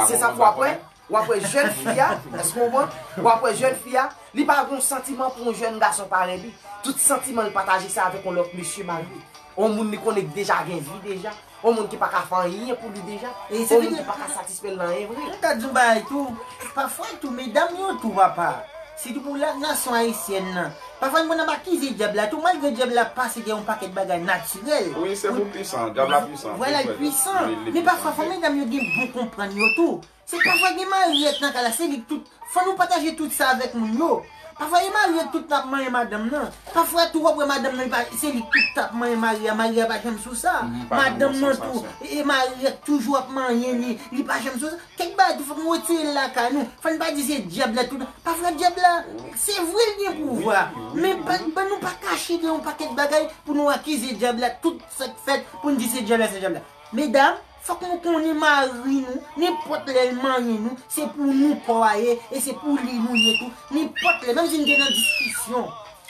Se sa fò w ap wè, w ap wè jèn fi a, èske w konprann? W ap wè jèn fi a, li pa gen yon santiman pou yon jèn gason parèy li. Tout santiman l pataje se avèk yon lòt mesye marye. On moun li konnen ki deja gen vi deja. On moun ki pa ka fè anyen pou li deja. E se On moun vide- ki pa ka satisfè l nan anyen vre. Mwen ka di yon bagay tou. Pafwa tou, medam yo tou, papa. Sitou pou la nasyon ayisyèn nan. Pafwa nou konn ap akize dyab la tou, malgre dyab la pase gen yon pakèt bagay natirèl. Wi, se pou pwisan, dyab la pwisan. Vwala, l pwisan. Men pafwa fò medam yo gen bon konprann yo tou. Se pafwa gen maryèt nan kay la, se li k tout. Fò nou pataje tout sa avèk moun yo. Pafwa gen maryèt tout n ap manyen madanm nan. Pafwa tou w ap wè madanm nan, li pa, se li k tout t ap manyen mari a, mari a pa janm sou sa. Madanm nan tou, e, e maryèt toujou ap manyen li, li pa janm sou sa. Kèk bagay tou fòk nou retire l lakay nou. Fò n pa di se dyab la tout. Pafwa dyab la, se vre l gen pouvwa. Men ban, ban nou pa kache de yon pakèt bagay pou nou akize dyab la tout sa k fèt, pou n di se dyab la, se dyab la. Medam, fòk nou konnen mari nou, nenpòt lè l manyen nou, se pou nou kò a ye, e se pou li nou ye tou. Nenpòt lè, menm si n te nan diskisyon,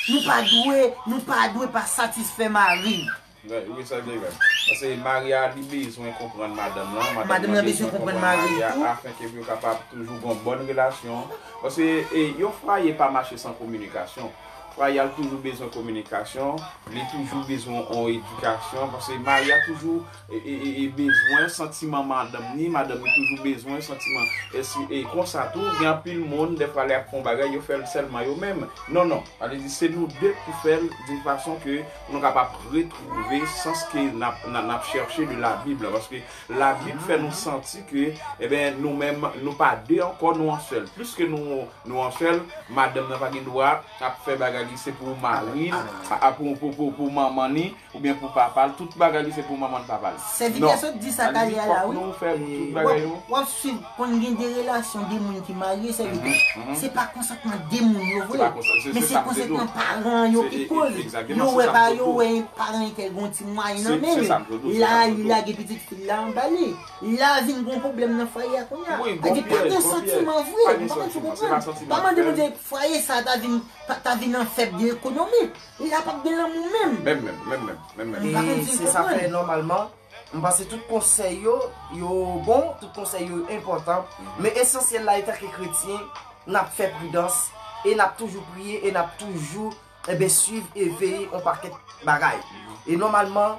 nou pa dwe, nou pa dwe pa satisfè mari n. Wi, wi, sa gen vre. Paske mari a, li bezwen konprann madanm lan, madanm lan bezwen konprann mari a, afen ke pou yo kapab toujou gen yon bòn relasyon. Paske, e, yon fwaye pa mache san kominikasyon. Fwaye a toujou bezwen kominikasyon, li toujou bezwen yon edikasyon, paske mari a toujou e, e, e, e bezwen santiman madanm ni, madanm ni toujou bezwen santiman. E, si, e konsa tou, gen anpil moun, dèfwa lè y ap fè yon bagay, yo fè l sèlman yo menm. Non, non. Sa vle di, se nou de pou fè l d'une façon ke pou nou kapab retwouve sans ke n ap, n ap, n ap chèche de Labib la. Paske Labib fè nou santi ke, eben, nou menm, nou pa de ankò, nou an sèl. Plis ke nou, nou an sèl, madanm nan pa gen dwa ap fè bagay li, se pou mari l, a, a, pou, pou, pou, pou manman ni, oubyen pou papa l, tout bagay li se pou manman l, papa l. Sèvitè sot di sa talè a la, wi. Fòk nou fè tout bagay yo. W ap swiv, konn gen de relasyon de moun ki marye, sèvitè. Se pa konsantman de moun yo vre. Men se konsantman paran yo ki koz. Yo wè pa, yo wè paran yo fè gon ti mwayen nan men yo. La, li lage pitit fi l la anba li. La vin gon pwoblèm nan fwaye a kounye a. Sa di pa gen santiman vre. M pa konn si w konprann. Pa mande Bondye fwaye sa ta vin, ta, ta vin an fèb de ekonomi. Li la p ap gen lanmou menm. Menm, menm, menm, menm, menm, menm. E se sa fè nòmalman, m panse tout konsèy yo, yo bon, tout konsèy yo enpòtan, men esansyèl la, etanke kretyen, n ap fè pridans, e n ap toujou priye, e n ap toujou, eben, swiv e veye yon pakèt bagay. E nòmalman,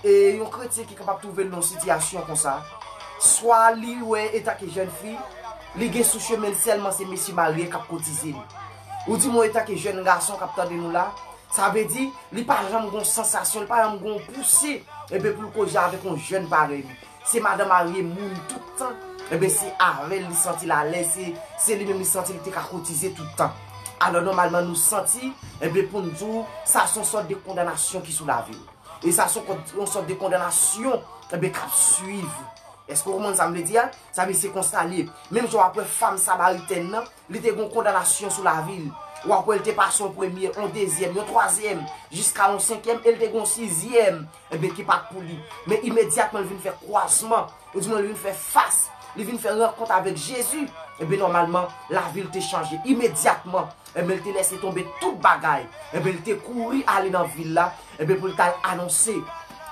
e yon kretyen ki kapab twouve l nan yon sitiyasyon konsa, swa li wè etanke jèn fi, li gen sou chemen l sèlman se mesye marye k ap koutize l. Ou di mwen etanke jèn gason k ap tande nou la, sa vle di, li pa janm gon sansasyon, li pa janm gon pouse, eben, pou l koze avèk yon jèn parèy li. Se madanm marye moun tout tan, eben, se avè l li santi l alèz, se, se li menm li santi li te ka koutize tout tan. Alò, nòmalman, nou santi, eben, pou n di w, sa se yon sòt de kondanasyon ki sou lavi l. E sa se yon, yon sòt de kondanasyon, eben, k ap swiv. Èske w konprann sa m vle di a? Sa vle di se konsa l ye. Menm jan w ap wè fanm samaritèn nan, li te gen yon kondanasyon sou lavi l. W ap wè l te pase yon premye, yon dezyèm, yon twazyèm, jiska yon senkyèm, e l te gen yon sizyèm, eben, ki pa t pou li. Men imedyatman l vin fè kwazman, ou di mwen l vin fè fas, li vin fè rankont avèk Jezi, eben, nòmalman, lavi l te chanje imedyatman. Eben, l te lèse tonbe tout bagay. Eben, l te kouri ale nan vil la, eben, pou l t al anonse,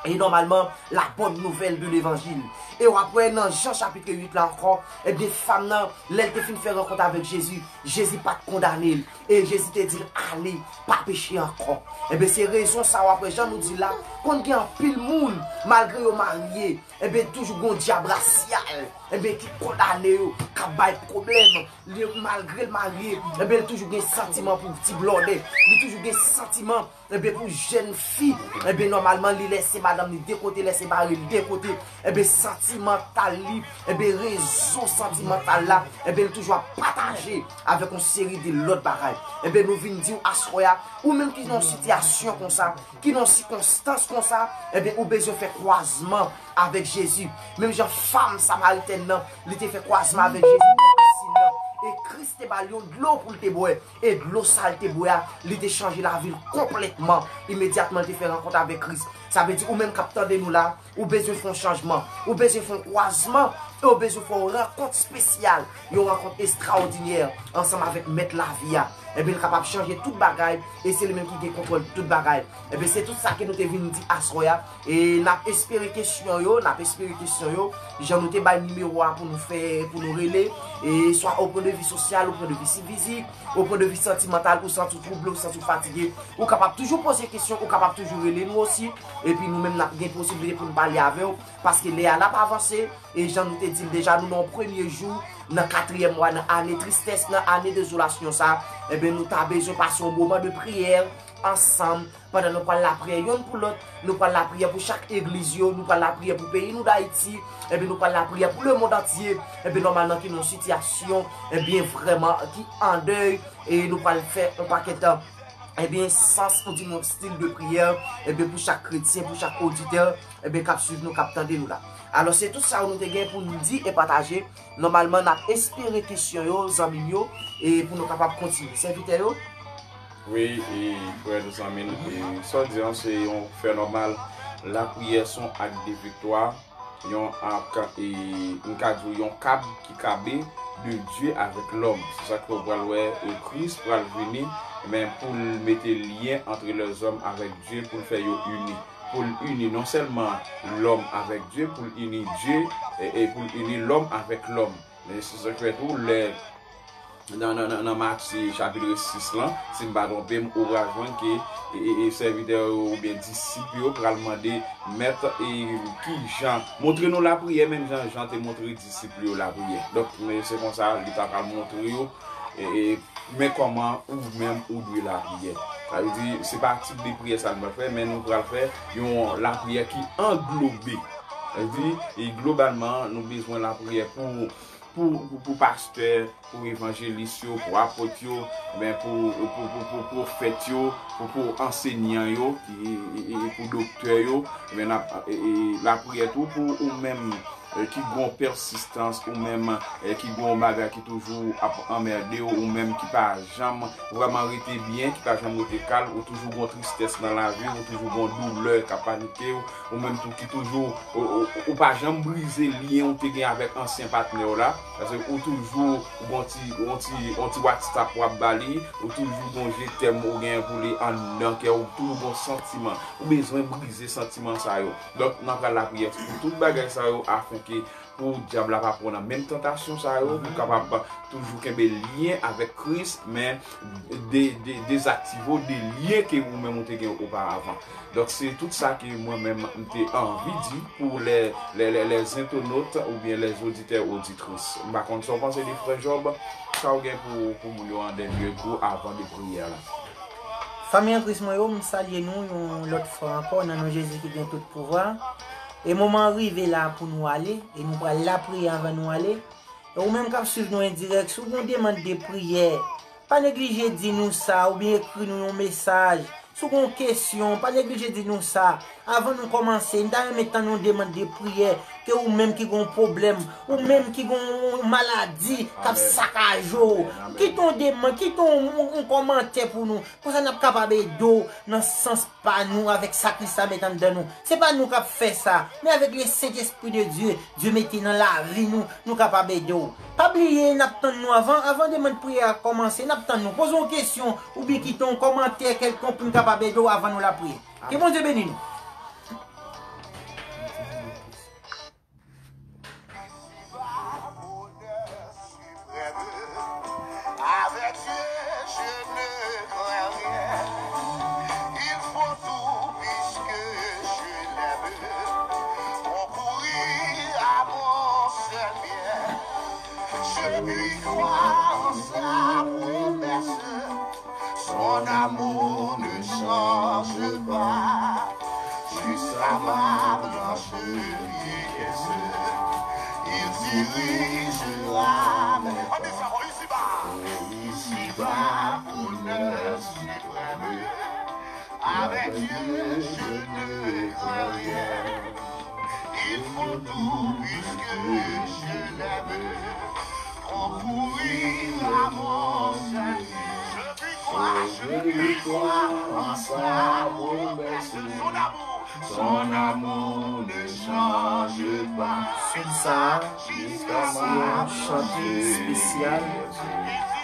e nòmalman, la bòn nouvèl de levanjil. E w ap wè nan Jan chapit uit la ankò, eben, fanm nan, lè l te fin fè rankont avèk Jezi, Jezi pa t kondane l. E Jezi te di l, "Ale, pa peche ankò." Eben, se rezon sa w ap wè, jan nou di la, konn gen anpil moun, malgre yo marye, eben, toujou gon dyab rasyal, eben, ki kondane yo, k ap bay pwoblèm. Li, malgre l marye, eben, li toujou gen santiman pou ti blòdè. Li toujou gen santiman, eben, pou jèn fi. Eben, nòmalman, li lèse madanm li de kote, lèse mari l de kote. Eben, santimantal li, eben, rezon santimantal la, eben, li toujou ap pataje avèk yon seri de lòt bagay. Eben, nou vin di w aswè a, ou menm ki nan yon sitiyasyon konsa, ki nan yon sikonstans konsa, eben, ou bezwen fè kwazman avèk Jezi. Menm jan fanm samaritèn nan, li te fè kwazman avèk Jezi nan pisin nan. E Kris te ba l yon dlo pou l te bwè. E dlo sa l te bwè a, li te chanje lavi l konplètman. Imedyatman, li te fè rankont avèk Kris. Sa vle di, ou menm k ap tande nou la, ou bezwen fè yon chanjman. Ou bezwen fè yon kwazman. E ou bezwen fè yon rankont espesyal. Yon rankont estrawòdinè ansanm avèk Mèt lavi a. Ebyen, l kapab chanje tout bagay. E se li menm ki gen kontwòl tout bagay. Ebyen, se tout sa ke nou te vin di aswè a. E n ap espere kesyon yo, n ap espere kesyon yo. Jan nou te bay nimewo a pou nou fè, pou nou rele. E swa o pwen de vi sosyal, o pwen de vi si fizik, o pwen de vi santimantal, ou santi w twouble, ou santi w fatige. Ou kapab toujou poze kesyon, ou kapab toujou rele nou osi. epi nou menm n ap gen posiblite pou n pale avè w, paske lè a l ap avanse, e jan nou te di l deja, nou nan yon premye jou, nan katriyèm mwa, nan ane tristès, nan ane dezolasyon sa, enben, nou ta bezwen pase yon moman de priyè ansanm, pandan nou pral lapriyè yonn pou lòt, nou pral lapriyè pou chak egliz yo, nou pral lapriyè pou peyi nou Dayiti, enben, nou pral lapriyè pou lemonn antye, enben, nòmalman ki nan yon sitiyasyon, enben, vrèman ki an dèy, e nou pral fè yon pakèt, enben, sans, pou di yon stil de priyè, enben, pou chak kretyen, pou chak oditè, enben, k ap swiv nou, k ap tande nou la. Alò, se tout sa nou te gen pou nou di e pataje. Nòmalman, n ap espere kesyon yo, zanmi m yo, e pou nou kapab kontinye. Sèvitè yo? Wi, e frè nou, zanmi m, e sa w di an, se yon fè nòmal. Lapriyè se yon ak de viktwa, yon ak, e, m ka di w, yon kab ki kabe de Dye avèk lòm. Se sa ke w pral wè, e, Kris pral vini, men pou l mete lyen antre lèzòm avèk Dye, pou l fè yo ini. Pou l ini non sèlman lòm avèk Dye, pou l ini Dye, e, e pou l ini lòm avèk lòm. Men se sa k fè tou, lè nan, nan, nan, nan Matye chapit sis lan, si m pa twonpe m, ou pral jwenn ke, e, e, e, sèvitè yo oubyen disip yo pral mande, Mèt, e, ki jan, montre nou lapriyè, menm jan Jan te montre disip li yo lapriyè. Donk, men se konsa, li ta pral montre yo, e, e, men kòman ou menm ou dwe lapriyè. Sa vle di, se pa tip de priyè sa nou pral fè, men nou pral fè yon lapriyè ki anglobe. Sa vle di, e globalman, nou bezwen lapriyè pou, pou, pou, pou pastè, pou evanjelis yo, pou apot yo, men pou, pou, pou, pou pwofèt yo, pou, pou ansenyan yo, e, e, e, e pou doktè yo, men n ap, e, e, lapriyè tou pou ou menm, e, ki gon pèsistans, ou menm, e, ki gon bagay ki toujou ap anmède w, ou menm ki pa janm vrèman rete byen, ki pa janm rete kalm, ou toujou gon tristès nan lavi, ou toujou gon doulè k ap panike w, ou menm tou ki toujou, ou, ou, ou pa janm brize lyen ou te gen avèk ansyen patnè w la, paske ou toujou gon ti, gon ti, gon ti WhatsApp w ap ba li, ou toujou gon je t'aime ou genyen pou li anndan kè w, ou toujou gon santiman. Ou bezwen brize santiman sa yo. Donk, n ap pral lapriyè pou tout bagay sa yo, afenke pou dyab la pa pran nan menm tantasyon sa yo, pou kapab toujou kenbe lyen avèk Kris, men de, de, dezaktive w de lyen ke ou menm ou te gen oparavan. Donk, se tout sa ke mwen menm m te anvi di pou lè, lè, lè, lè zentonot oubyen lè zoditè oditris. M pa konn sa w panse de frè Jòb, sa w gen pou, pou moun yo an dènye kou avan de priyè la. Fanmi an Kris mwen yo, m salye nou yon lòt fwa ankò nan non Jezi ki gen tout pouvwa. E moman an rive la pou nou ale, e nou pral lapriyè anvan nou ale. E ou menm k ap swiv nou an dirèk, si w gen yon demann de priyè, pa neglije di nou sa, oubyen ekri nou yon mesaj. Si w gen yon kesyon, pa neglije di nou sa. Avan nou kòmanse, n ta renmen tann yon demann de priyè, ke ou menm ki gen yon pwoblèm, ou menm ki gen yon maladi k ap sakaje w. Kite yon demann, kite yon, yon, yon kòmantè pou nou. Konsa n ap kapab ede w nan sans pa nou, avèk sa Kris la met anndan nou. Se pa nou k ap fè sa, men avèk le Sentespri de Dye, Dye mete nan lavi nou, nou kapab ede w. Pa bliye, n ap tann nou avan, avan demann priyè a kòmanse, n ap tann nou. Poze yon kesyon, oubyen kite yon kòmantè kèlkonk pou n kapab ede w avan nou lapriyè. Ke Bondye beni nou. Avec Dieu, je ne crains rien. Il faut tout puisque je l'aime. Concourir à mon seul bien. Je puis croire en sa promesse. Son amour ne change pas. Jusqu'à ma blanche vieillesse, il dirigera mes pas. Ici-bas, honneur suprême, avec Dieu, je ne crains rien. Il faut tout puisque je l'aime. Concourir à mon salut. Je puis croire, je puis croire en sa promesse. Son amour ne change pas. Sou sa, se yon chante espesyal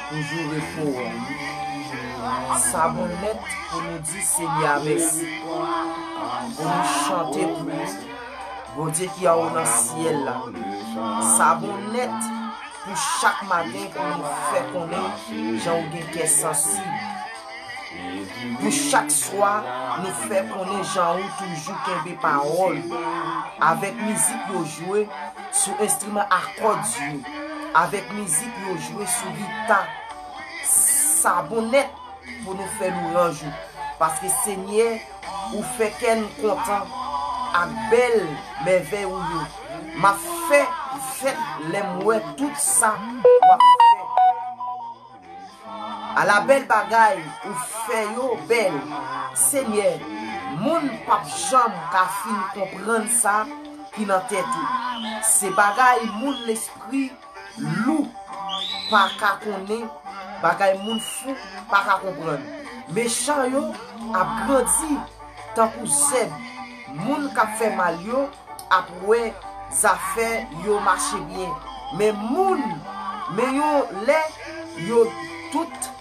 pou jou repo a. Sa bon nèt pou nou di Senyè a mèsi. Pou nou chante pou ou, Bondye ki anwo nan syèl la. Sa bon nèt pou chak maten pou nou fè konnen jan ou gen kè sansib. Pou chak swa, nou fè konnen jan ou toujou kenbe pawòl. Avèk mizik yo jwe sou enstriman a kòd yo, avèk mizik yo jwe sou gita, sa bon nèt pou nou fè lwanj ou. Paske Senyè, ou fè kè n kontan ak bèl mèvèy ou yo. M ap fè fèt lè m wè tout sa w ap fè. Ala bèl bagay ou fè yo bèl. Senyè, moun p ap janm ka fin konprann sa ki nan tèt ou. Se bagay moun lespri lou pa ka konnen, bagay moun fou pa ka konprann. Mechan yo ap grandi tankou zèb. Moun k ap fè mal yo ap wè zafè yo mache byen. Men moun, men yon lè, yo tout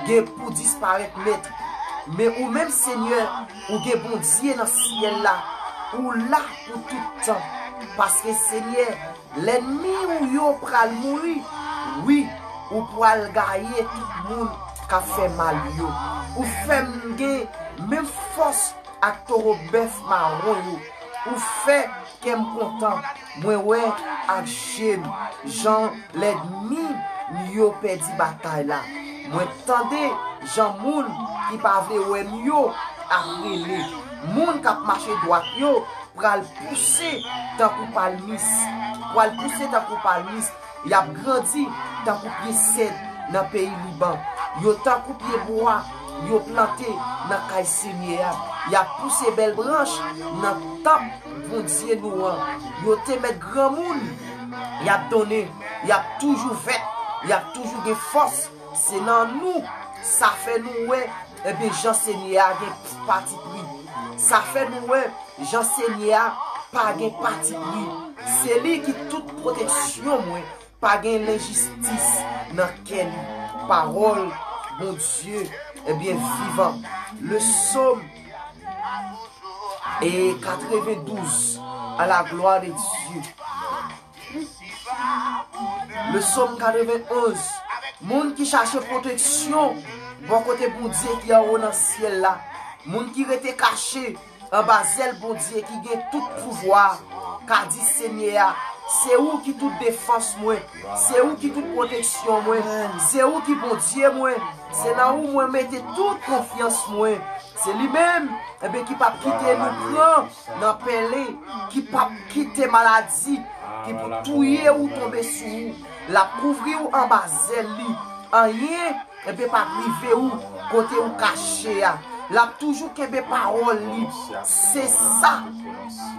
gen pou disparèt nèt. Men ou menm, Senyè, ou gen Bondye nan syèl la. Ou la pou tout tan. Paske, Senyè, lènmi ou yo pral mouri. Wi, ou pral gaye tout moun k ap fè mal yo. Ou fè m gen menm fòs ak towo bèf mawon yo. Ou fè kè m kontan. Mwen wè ak je m jan lènmi m yo pèdi batay la. Mwen tande jan moun ki pa vle wè m yo ap rele. Moun k ap mache dwat yo pral pouse tankou palmis. Pral pouse tankou palmis. Y ap grandi tankou pye sèd nan peyi Liban. Yo tankou pye bwa yo plante nan kay Senyè a. Y ap pouse bèl branch nan tanp Bondye nou an. Yo te mèt granmoun. Y ap donnen. Y ap toujou vèt. Y ap toujou gen fòs. Se nan nou. Sa fè nou wè, ebyen, jan Senyè a gen patipri. Sa fè nou wè, jan Senyè a pa gen patipri. Se li ki tout pwoteksyon mwen. Pa gen lenjistis nan kè li. Pawòl Bondye, ebyen, vivan. Le Sòm e katrevendouz, à la gloire de Dieu. Le Sòm katrevenonz. Moun ki chache pwoteksyon bò kote Bondye ki anwo nan syèl la. Moun ki rete kache anba zèl Bondye ki gen tout pouvwa, ka di Senyè a, se ou ki tout defans mwen, se ou ki tout pwoteksyon mwen, se ou ki Bondye mwen, se nan ou mwen mete tout konfyans mwen. Se li menm, ebyen, ki p ap kite nou pran nan pèlen, ki p ap kite maladi ki pou touye ou tonbe sou ou. L ap kouvri ou anba zèl li. Anyen, ebyen, p ap rive ou kote ou kache a. L ap toujou kenbe pawòl li. Se sa,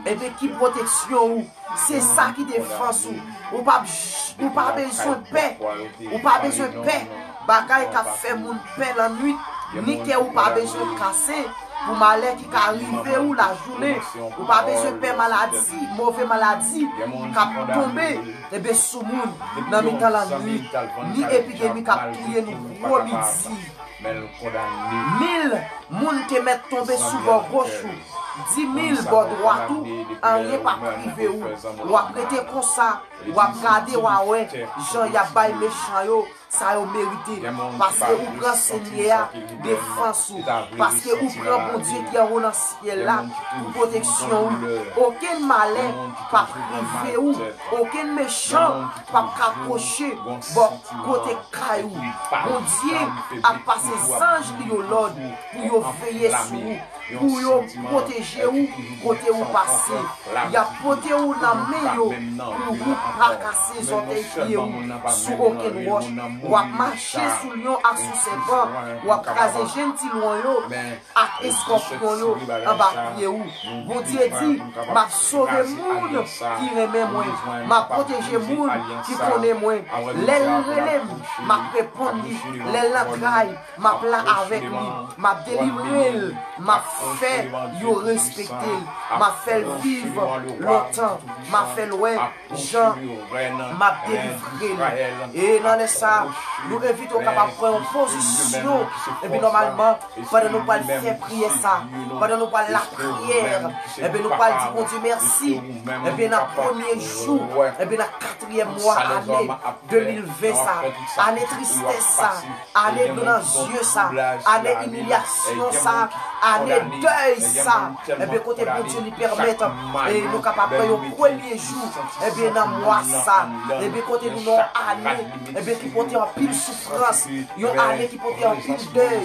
ebyen, ki pwoteksyon ou. Se sa ki defans ou. Ou pa, ou pa bezwen pè. Ou pa bezwen pè bagay k ap fè moun pè lannwit, ni kè ou pa bezwen kase pou malè ki ka rive ou lajounen. Ou pa bezwen pè maladi, move maladi k ap tonbe, ebyen, sou moun nan mitan lannwit, ni epidemi k ap touye nou gwo midi. Mil moun te mèt tonbe sou bò goch ou, di mil bò dwat ou, anyen p ap rive ou. W ap rete konsa, w ap gade, w a wè jan y ap bay mechan yo sa yo merite. Paske ou pran Senyè a defans ou. Paske ou pran Bondye ki anwo nan syèl la pou pwoteksyon ou. Okenn malè p ap rive ou. Okenn mechan p ap ka pwoche bò kote kay ou. Bondye ap pase zanj li yo lòd pou yo veye sou ou, pou yo pwoteje ou kote ou pase. Y ap pote ou nan men yo pou ou pa kase zòtèy pye ou sou okenn wòch. W ap mache sou lyon ak sou sèpan. W ap kraze jenn ti lyon yo ak eskòpyon yo anba pye ou. Bondye di, m ap sove moun ki renmen mwen. M ap pwoteje moun ki konnen mwen. Lè l rele m, m ap reponn li. Lè l nan tray, m ap la avèk li. M ap delivre l. M ap fè yo respekte l. M ap fè l viv lontan. M ap fè l wè jan m ap delivre l. E nan lè sa, nou envite w kapab pran yon pozisyon. Epi nòmalman, pandan nou pral fè priyè sa, pandan nou pral lapriyè, ebyen nou pral di Bondye mèsi. Ebyen nan premye jou, ebyen nan katriyèm mwa ane de mil ven sa, ane tristès sa, ane dlo nan zye sa, ane imilyasyon sa, ane dèy sa, ebyen kote Bondye li pèmèt e nou kapab pran yon premye jou, ebyen nan mwa sa, ebyen kote nou nan yon ane, ebyen ki pote anpil soufrans, yon ane ki pote anpil dèy,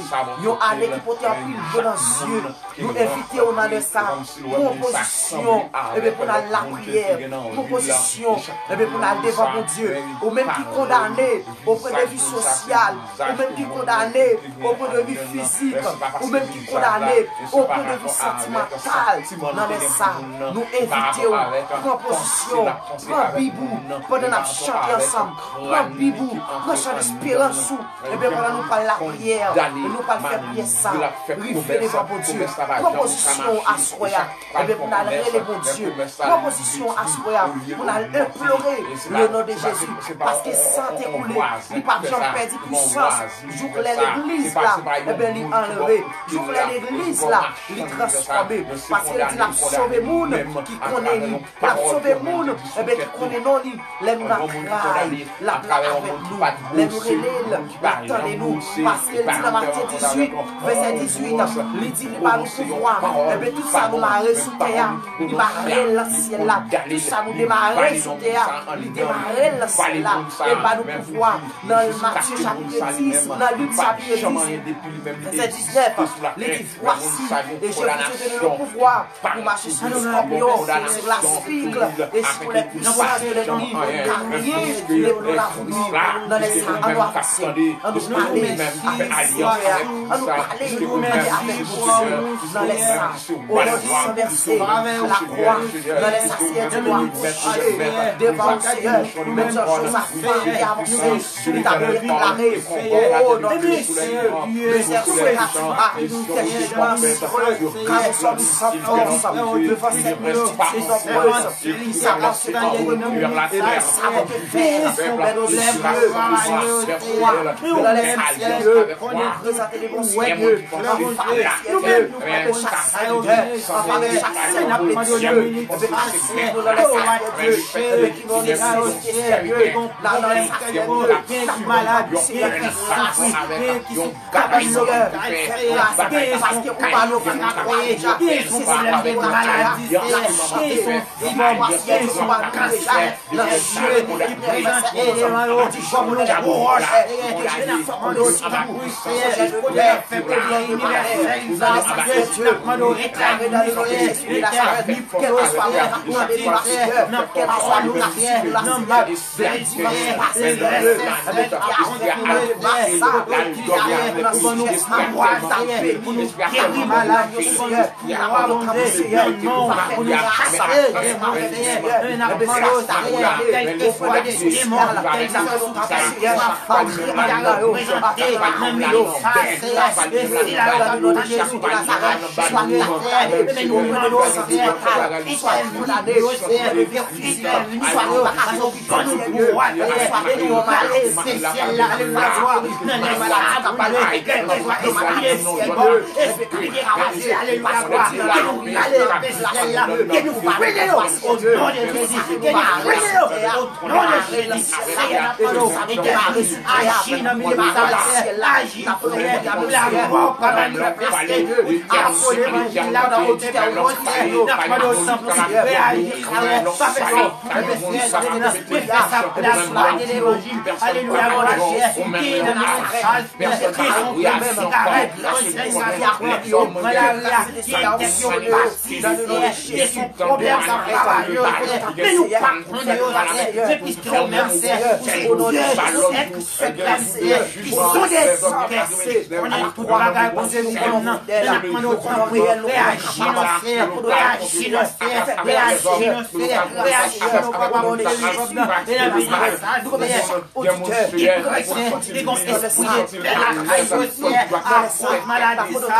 yon ane ki pote anpil dlo nan zye. Nou envite w nan lè sa, pran pozisyon, ebyen pou n al lapriyè, pran pozisyon, ebyen pou n al devan Bondye. Ou menm ki kondane, o pwen de vi sosyal, ou menm ki kondane, o pwen de vi fizik, ou menm ki kondane, o pwen de vi santimantal, nan lè sa, nou envite w, pran pozisyon, pran Bib ou, pandan n ap chante ansanm, pran Bib ou, pran chan esperans ou, ebyen pandan nou pral lapriyè, e nou pral fè priyè sa, rive devan Bondye, pran pozisyon aswè a, ebyen pou n al rele Bondye, pran pozisyon aswè a, pou n al enplore le non de Jezi, paske san te koule, li p ap janm pèdi pwisans, jouk lè legliz la, ebyen li anleve, jouk lè legliz la, li transfòme, paske li di l ap sove moun ki konnen li, l ap sove moun, ebyen ki konnen non li, lè nou nan kray, l ap la avèk nou, lè nou rele l, l ap tande nou, paske l di nan Matye dizuit, vèsè dizuit, li di li ba nou pouvwa, ebyen tout sa nou mare sou tè a, li mare l nan syèl la, tout sa nou demare sou tè a, li demare l nan syèl la, e l ba nou pouvwa, nan Matye chapit dis, nan Lik chapit dis, vèsè diznèf, li di, Voici, et je vous ai donné le pouvoir pour marcher sur les scorpions, sur la spigue et sur les puissances de l'ennemi, car rien ne peut vous nuire. Nan lè sa, ann nou avanse, ann nou pale avèk Senyè a, ann nou pale avèk Bondye nan lè sa. O non de san vèse, lakwa, nan lè sa, Senyè Bondye nou avanse devan ou, Senyè, menm jan Jozafat te avanse. Li t ap deklare, o non de Jezi, le Seigneur sera notre défense, car nous sommes sans force devant cette multitude nombreuse qui s'avance contre nous, et nous savons que faire, mais nos yeux, nos yeux, foi, dans les yeux, on nous présente les bons yeux, en faveur, Seigneur, en faveur de chaque serviteur, en faveur de chaque serviteur, en faveur de chaque serviteur, Seigneur, qui nous nécessite, Seigneur, nan nan sa, Senyè, gen maladi, Senyè, ki soufri, gen ki sou kabay, Senyè, fè gras, paske ou ba nou viktwa deja. Se sa k fè maladi, Senyè, gen sou fibòm, gen sou atou, Senyè, nan je ki prezante eleman yo kòm yon gwo wòch ki gentan fòme yo sou tabou, Senyè, ki kote y ap fè priyè inivèsèl, Senyè, n ap mande w deklare nou, Senyè, Letènèl, kèlkeswa mwen k ap tande la, Senyè, kèlkeswa nou k ap swiv la, Senyè, benediksyon pase, Senyè, avèk ki avèk nou, Senyè, ki avèk nou nan sijès la, Senyè, pou nou geri malad yo, Senyè, pou nou pa mande, Senyè, pou nou pa fè nou chase, Senyè, avèk, Senyè, ebyen, Senyè, kèlkeswa demon, kèlkeswa sou tabou, Senyè, antre anndan yo, antre anndan yo, Senyè, e si la yo t ap tande Jezi de Nazarèt, swa k atè, ebyen, nou mande w, Senyè, entèvni, Senyè, entèvni, Senyè, ban nou pouvwa, Senyè, e nou pale, Senyè, alelouya, glwa, nan lè sa, alelouya, kèlkeswa espri de fibòm, espri de kraze, alelouya, glwa, ke nou rale, Senyè, ke nou frene yo, o non de Jezi, ke nou frene yo, o non de Jezi, Senyè, n ap mande w, Letènèl, aji nan mitan sa, Senyè, aji, Senyè, pou laglwa w ka manifeste, apòle levanjil la nan otitè yo, Senyè, n ap mande w, tanpri, reyaji, Senyè, pa fè sa pou nou, Senyè, men fè sa pou laglwa de levanjil, alelouya, glwa, Senyè, ki nan mitan sa, Senyè, ke son pye sigarèt, Senyè, ki ap pran lari a, ki tèt yo pati, Senyè, ke son pwoblèm k ap travay yo, Senyè, men nou pa konn yo, Senyè, men piske ou menm, Senyè, ou se Dye sèk sèk la, Senyè, ki sonde kè, Senyè, konnen tout bagay, Bondye, nou konnen, men n ap mande w, tanpri, reyaji non, Senyè, reyaji non, Senyè, reyaji non, Senyè, reyaji non, papa, Bondye, e nan mitan sa, Senyè, ki prese, li gon espri de pè lakay yo, Senyè, akoz maladi sa,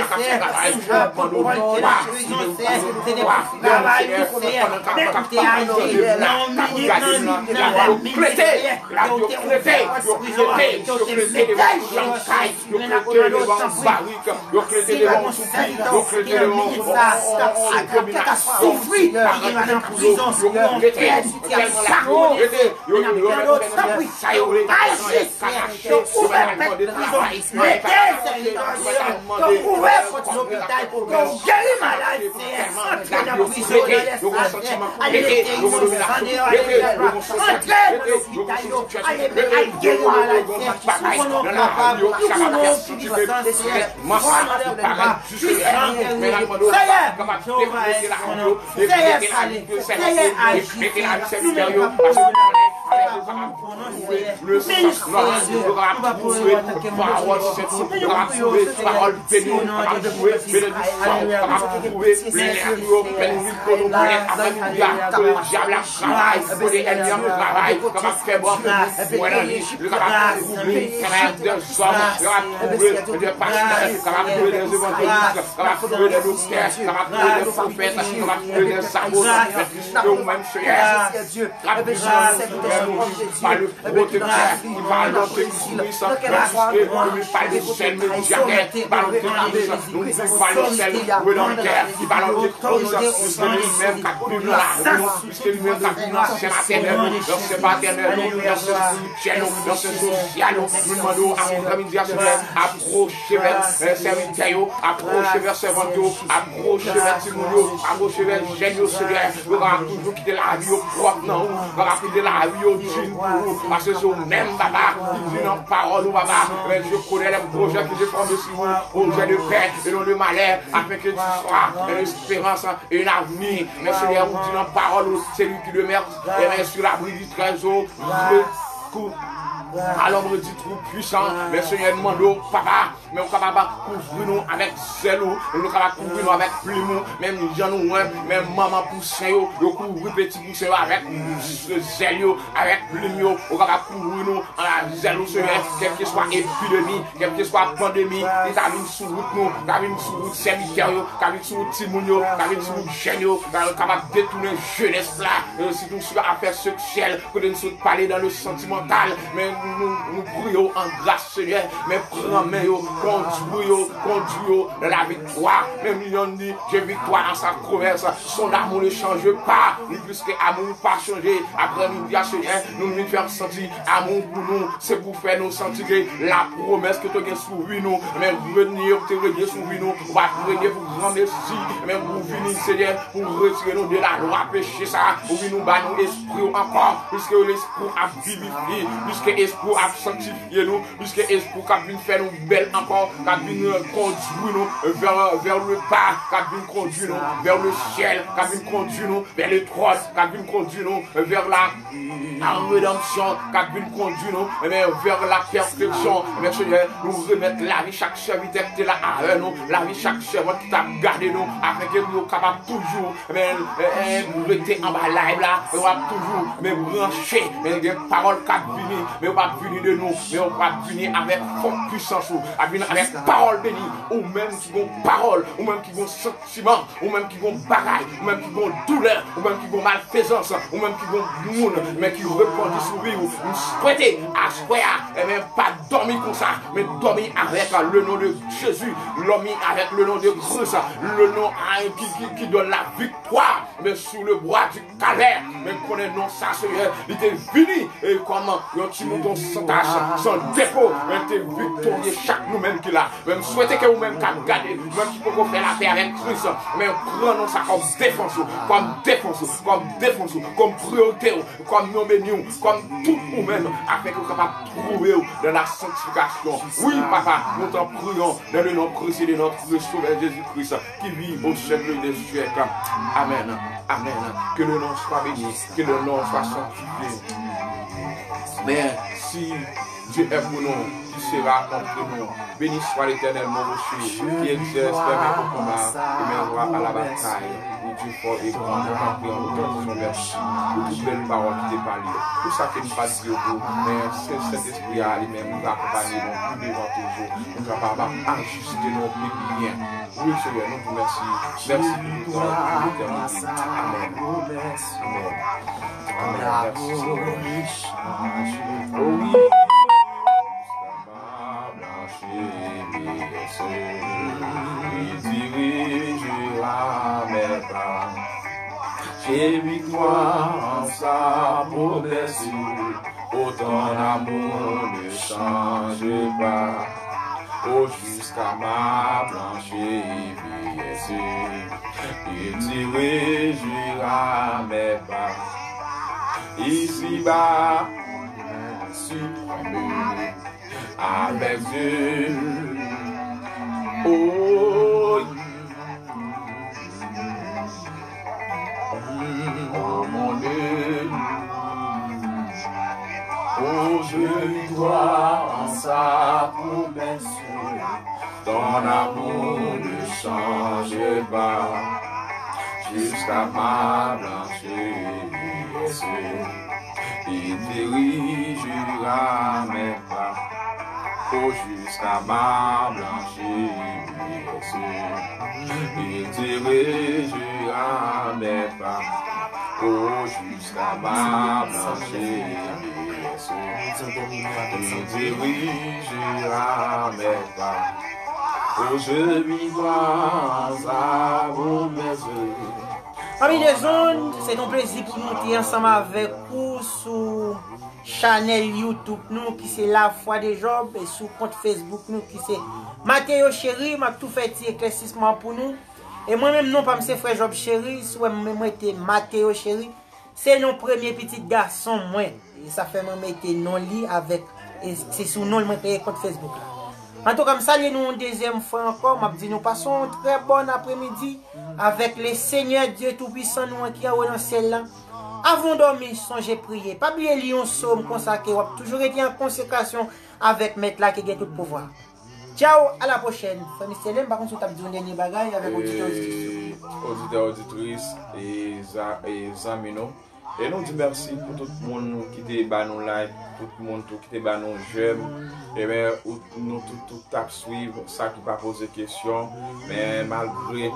Seyè, se ou k ap fè travay. N ap mande w pou prizon, Seyè, se depi travay nou, Seyè, men ou te aji nan yon minit, nan yon minit, Seyè, ke ou te ouvè pòt prizon an, ke ou te mete l deyò, Seyè. Men n ap mande w, tanpri, si pa gon sèvitè w Seyè, minit sa a, k ap, k ap, k ap soufri, ki nan prizon, Seyè, yon pèdi, ki ap sakrifiye, men n ap mande w, tanpri, ke w aji, Seyè, ke w ouvè pòt prizon, mete l sèvitè w deyò, ke w ouvè pòt lopital, ke w geri malad, Seyè, antre nan prizon yo, nan lè sa, Seyè, al mete inosan deyò, al mete antre nan lopital yo, al mete, al geri malad, Seyè, si w konnen w kapab, si w konnen w pwisan, Seyè, vwa nan lè nou pa pwisan, Seyè, Jewova, Seyè, pale, Seyè, aji, Seyè, nou menm k ap pale la, nou pa pou nou, Seyè, men nou, Seyè Dye, nou pa pou nou antanke moun, Seyè, men nou priye w, Seyè, o non de Jezi, alelouya, nou mande ke w piti, Seyè, alelouya, alelouya, alelouya, travay, kote ènmi an travay, kapab fè bon, mwen nan li, li kapab kouvri travay de zòm, li kapab kouvri de pastè, li kapab kouvri de evanjelis, li kapab kouvri de doktè, li kapab kouvri de pwofèt, li kapab kouvri de apot, men piske ou menm, Seyè, k ap viv nan nou, pa le pwotektè, ki pa lòt ke Kris, men piske ou menm pa le sèl medyatè, pa lòt ke Kris, nou, pa le sèl redanmtè, ki pa lòt ke Kris, piske li menm k ap viv nan lavi nou, piske li menm k ap viv nan sen patènèl nou, nan sen patènèl nou, nan sen spirityèl nou, nan sen sosyal nou. Nou mande w, aprèmidi a, Senyè, apwoche vè, eh, sèvitè yo, apwoche vè sèvant yo, apwoche vè timoun yo, apwoche vè jèn yo, Senyè. Yo kapab toujou kite lavi yo pwòp nan ou, yo kapab kite lavi yo dign pou ou, paske se ou menm, papa, ki di nan pawòl ou, papa, mais je connais les projets que j'ai formés sur vous, projets de paix et non de malheur, afin que tu sois une espérance et un avenir. Men Senyè, ou di nan pawòl ou, celui qui demeure, eh, sous l'abri du Très-Haut, à l'ombre du Très-Puissant. Men Senyè, nou mande w, papa, men ou kapab kouvri nou avèk zèl ou, nou kapab kouvri nou avèk plim ou, menm jan nou wè, men manman pousen yo, yo kouvri peti pousen yo avèk zèl yo, avèk plim yo, ou kapab kouvri nou anba zèl ou, Senyè, kèlkeswa epidemi, kèlkeswa pandemi, li ta vin sou wout nou, ta vin sou wout sèvitè yo, ta vin sou wout timoun yo, ta vin sou wout jèn yo, ta kapab detounen jenès la, eh, sitou sou afè seksyèl, kote n sot pale dans le sentimental, men Nou, nou priye w an gras, Senyè, men pran men yo, kondwi yo, kondwi yo dans la victoire. Même Lyon dit, j'ai victoire dans sa promesse. Son amour ne change pas, li plis ke amour pa chanje. Apre nou di a Senyè, nou vin fè santi amour pou nou, se pou fè nou santi ke la promesse ke te gen sou vi nou, men rene, te rene sou vi nou, ou pa rene pou gran mesi, men ou vini, Senyè, pou retire nou de la lwa peche sa, ou vini ou ba nou espri w ankò, piske lespri w ap vivifye, piske espri w ap sanktifye nou, piske espri w k ap vin fè nou bèl ankò, k ap vin, euh, kondwi nou vers, vers le pas, k ap vin kondwi nou vers le ciel, k ap vin kondwi nou vers le trône, k ap vin kondwi nou vers la, la redanmsyon, k ap vin kondwi nou, ebyen, vers la perfection. Ebyen, Senyè, nou remèt lavi chak sèvitè ki te la avè nou, lavi chak sèvant ki t ap gade nou, afenke nou kapab toujou, ebyen, e, e, rete anba live la, e w ap toujou, men branche, men gen pawòl k ap vini, men yo p ap vini de nou, men yo p ap vini avèk fòs pwisans ou, ap vini avèk pawòl beni, ou menm ki gon pawòl, ou menm ki gon santiman, ou menm ki gon bagay, ou menm ki gon doulè, ou menm ki gon malfezans, ou menm ki gon moun, men ki repanti sou vi ou, m swete, aswè a, ebyen, pa dòmi konsa, men dòmi avèk le nom de Jésus, dòmi avèk le nom de Christ, le nom a, ki, ki, qui donne la victoire, men sous le bois du calvaire, men konnen non sa, Senyè, li te vini, e kòm yon ti mouton san tach, san defo, men te viktorye chak nou menm ki la. Men m swete ke ou menm k ap gade, ou menm ki poko fè lapè avèk Kris, men pran non sa kòm defans ou, kòm defans ou, kòm defans ou, kòm priyorite ou, kòm non beni ou, kòm tout ou menm, afenke ou kapab twouve ou dans la sanctification. Wi, papa, nous t'en prions dans le nom précieux de notre Sauveur Jésus-Christ, qui vit au siècle des siècles. Amen. Amen. Que le nom soit béni, que le nom soit sanctifié. Mais si Dieu est pour nous, qui sera contre nous? Béni soit l'Éternel, mon rocher, qui exerce les mains au combat et mes rois à la bataille. Ou Dye fò e gran, nou tanpri an nou di w mèsi pou tout bèl pawòl ki te pale. Pou sa ke nou pa t di yo tou, men se Sentespri a li menm ki va akonpanye nou pi devan toujou. Nou kapab ajiste nou pi byen. Wi, Senyè, nou di w mèsi. Mèsi pou tout tan, pou letènite. Amèn. Amèn. Amèn. Mèsi, Senyè. O wi. Blanchit mes yeux, il dirigera mes pas. J'ai victoire en sa promesse, oh, ton amour ne change pas. Oh, jusqu'à ma blanche vieillesse, il dirigera mes pas. Ici-bas, suprême avec Dieu. Oh, oh mon Dieu. Oh, je lui crois en sa promesse. Ton amour ne change pas jusqu'à ma blanche vieillesse. Il dirigera mes pas, oh, jusqu'à ma blanche vieillesse. Il dirigera mes pas, oh, jusqu'à ma blanche vieillesse. Il dirigera mes pas, oh, je lui dois à vous mes yeux. Ami de zòn, se yon plezi pou nou te ansanm avèk ou sou chanèl YouTube nou ki se La Foi de Job e sou kont Facebook nou ki se Mateo Chéry. M ap tou fè ti eklèsisman pou nou. E mwen menm, non pa m se Frè Job Chéry, si w wè m menm rete Mateo Chéry, se non premye pitit gason mwen. E sa fè mwen mete non li avèk, e se sou non li mwen kreye kont Facebook la. Antouka, m salye nou yon dezyèm fwa ankò, m ap di nou pase yon trè bòn apremidi avèk le Seigneur Dieu Tout-Puissant nou an ki anwo nan syèl la. Avan w dòmi, sonje priye. Pa bliye li yon sòm konsa ke w ap toujou rete an konsekrasyon avèk Mèt la ki gen tout pouvwa. Tchaw, a la pwochèn. Frè Misyèl, m pa konn si w t ap di yon dènye bagay avèk oditè, oditris yo. E, oditè, oditris, e, za-, e, zanmi nou. E nou di mèsi pou tout moun ki te ba nou like, tout moun tou ki te ba nou j'aime. Ebyen, ou, nou tout, tout t ap swiv sa ki pa poze kesyon. Men malgre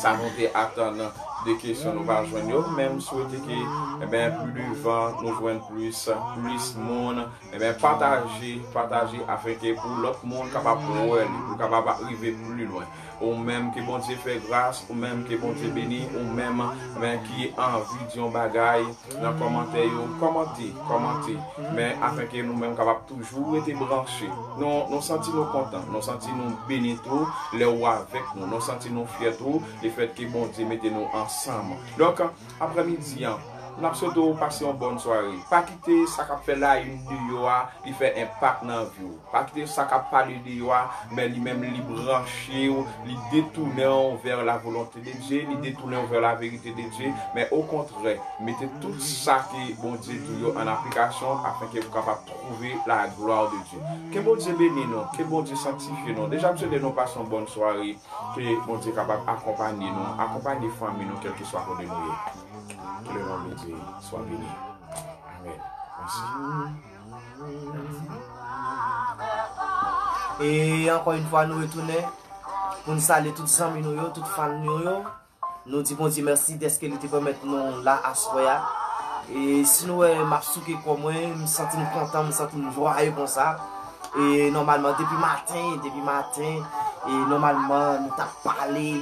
sa nou te atann, de kesyon nou pa jwenn yo, men m swete ke, enben, pli devan, nou jwenn plis, plis moun, enben, pataje, pataje, afenke pou lòt moun kapab wè li, pou kapab rive pli lwen. Ou menm ke Bondye fè gras, ou menm ke Bondye beni, ou menm, enben, ki anvi di yon bagay, nan kòmantè yo, kòmante, kòmante. Men afenke nou menm kapab toujou rete branche. Nou, nou santi nou kontan, nou santi nou beni tou lè ou avèk nou, nou santi nou fyè tou lefètke Bondye mete nou ansanm. Donk, aprèmidi an, n ap swete w pase yon bòn sware. Pa kite sa k ap fè la une deyò a li fè enpak nan vi w. Pa kite sa k ap pale deyò a, men li menm li branche w, li detounen w vè la volonte de Dye, li detounen w vè la verite de Dye, men okontrè, mete tout sa ke Bondye di w yo an aplikasyon afenke w kapab twouve la glwa de Dye. Ke Bondye beni nou, ke Bondye sanktifye nou. Deja m swete nou pase yon bòn sware, ke Bondye kapab akonpanye nou, akonpanye fanmi nou, kèlkeswa kote nou ye. Ke le non de Dye swa beni. Amèn. Mèsi. E ankò yon fwa, nou retounen pou n salye tout zanmi nou yo, tout fan nou yo. Nou di Bondye mèsi dèske li te pèmèt nou la aswè a. E si nou wè m ap souke kò mwen, m santi m kontan, m santi m jwaye konsa. E nòmalman, depi maten, depi maten, e nòmalman, nou t ap pale,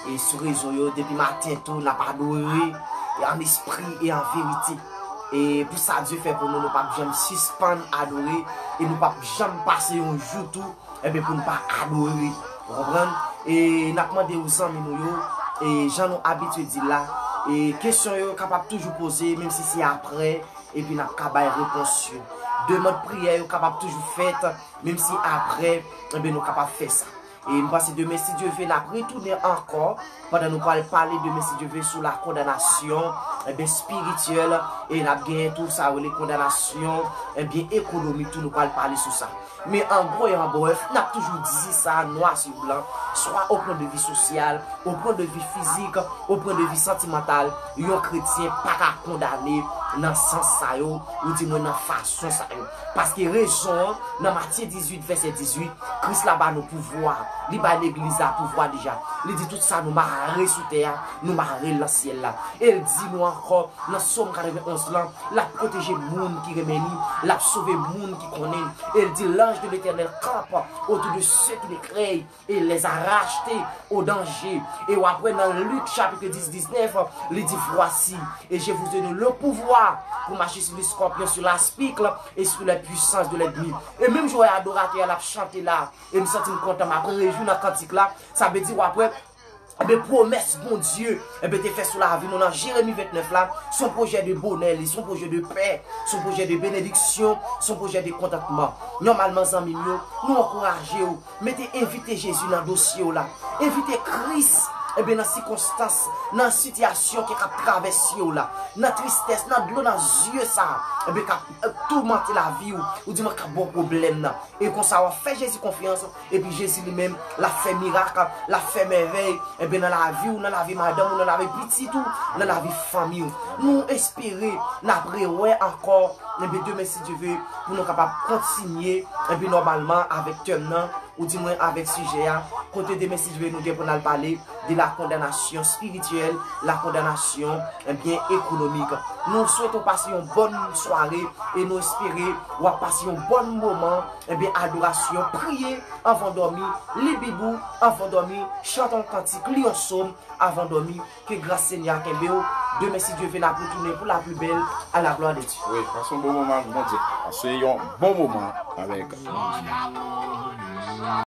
e sou rezo yo, depi maten tou, n ap adore, e an espri e an verite. E pou sa Dye fè pou nou, nou p ap janm sispann adore, e nou p ap janm pase yon jou tou, enben, pou n pa adore. Ou konprann? E n ap mande ou, zanmi nou yo, e jan nou abitye di l la, e kesyon yo kapab toujou poze, menm si se apre, epi n ap ka bay repons yo. Demann priyè yo kapab toujou fèt, menm si apre, enben, nou kapab fè sa. E m panse demen, si Dye ve, n ap retounen ankò pandan nou pral pale demen, si Dye ve, sou la kondanasyon, enben, espirityèl, e n ap genyen tou sa yo rele kondanasyon, enben, ekonomik tou, nou pral pale sou sa. Men an gwo e an brèf, n ap toujou di sa, nwa sou blan, swa au point de vue social, au point de vue physique, au point de vue sentimental, yon kretyen pa ka kondane nan sans sa yo, ou di mwen nan fason sa yo. Paske rezon an, nan Matye dizuit, vèsè dizuit, Kris la ba nou pouvwa. Li bay legliz la pouvwa deja. Li di tout sa nou mare sou tè a, nou mare l nan syèl la. E l di nou ankò, nan Sòm katrevenn onz lan, l ap pwoteje moun ki renmen li, l ap sove moun ki konnen l. E l di, l'ange de l'Éternel campe autour de ceux qui le craignent et les a rachetés au danger. E w ap wè nan Lik chapit dis, diznèf, li di, voici, et je vous ai donné le pouvoir pour marcher sur les scorpions, sur l'aspic et sur les puissances de l'ennemi. E menm jan adoratè a l ap chante la, e m santi m kontan, m ap rejwi nan kantik la, sa vle di w ap wè, enben, pwomès Bondye, enben, te fè sou lavi nou nan Jeremi vennèf la, se yon pwojè de bonè, li se yon pwojè de pè, se yon pwojè de benediksyon, se yon pwojè de kontantman. Nòmalman, zanmi m yo, nou ankouraje w, mete, envite Jezi nan dosye w la. Envite Kris, enben, nan sikonstans, nan sitiyasyon ke k ap travèse w la, nan tristès, nan dlo nan zye sa, enben, k ap, eh, toumante lavi w, ou di mwen k ap ba w pwoblèm nan. E konsa w ap fè Jezi konfyans, epi Jezi li menm, l ap fè mirak, l ap fè mèvèy, enben, nan lavi w, nan lavi madanm ou, nan lavi pitit ou, nan lavi fanmi w. Nou espere n ap rewè ankò, enben, demen, si Dye ve, pou nou kapab kontinye, enben, nòmalman, avèk tèm nan, ou di mwen avèk sijè a, kote demen, si Dye ve, nou gen pou n al pale de la kondanasyon espirityèl, la kondanasyon, enben, ekonomik. Nou swete w pase yon bòn sware e nou espere w ap pase yon bòn moman, enben, adorasyon, priye anvan dòmi, li Bib ou anvan dòmi, chante yon kantik, li yon sòm anvan dòmi. Ke gras Senyè a kenbe w. Demen, si Dye ve, n ap retounen pou la pli bèl, à la gloire de Dieu. Wi, pase yon bon moman avèk Bondye. Pase yon bon moman avèk Bondye.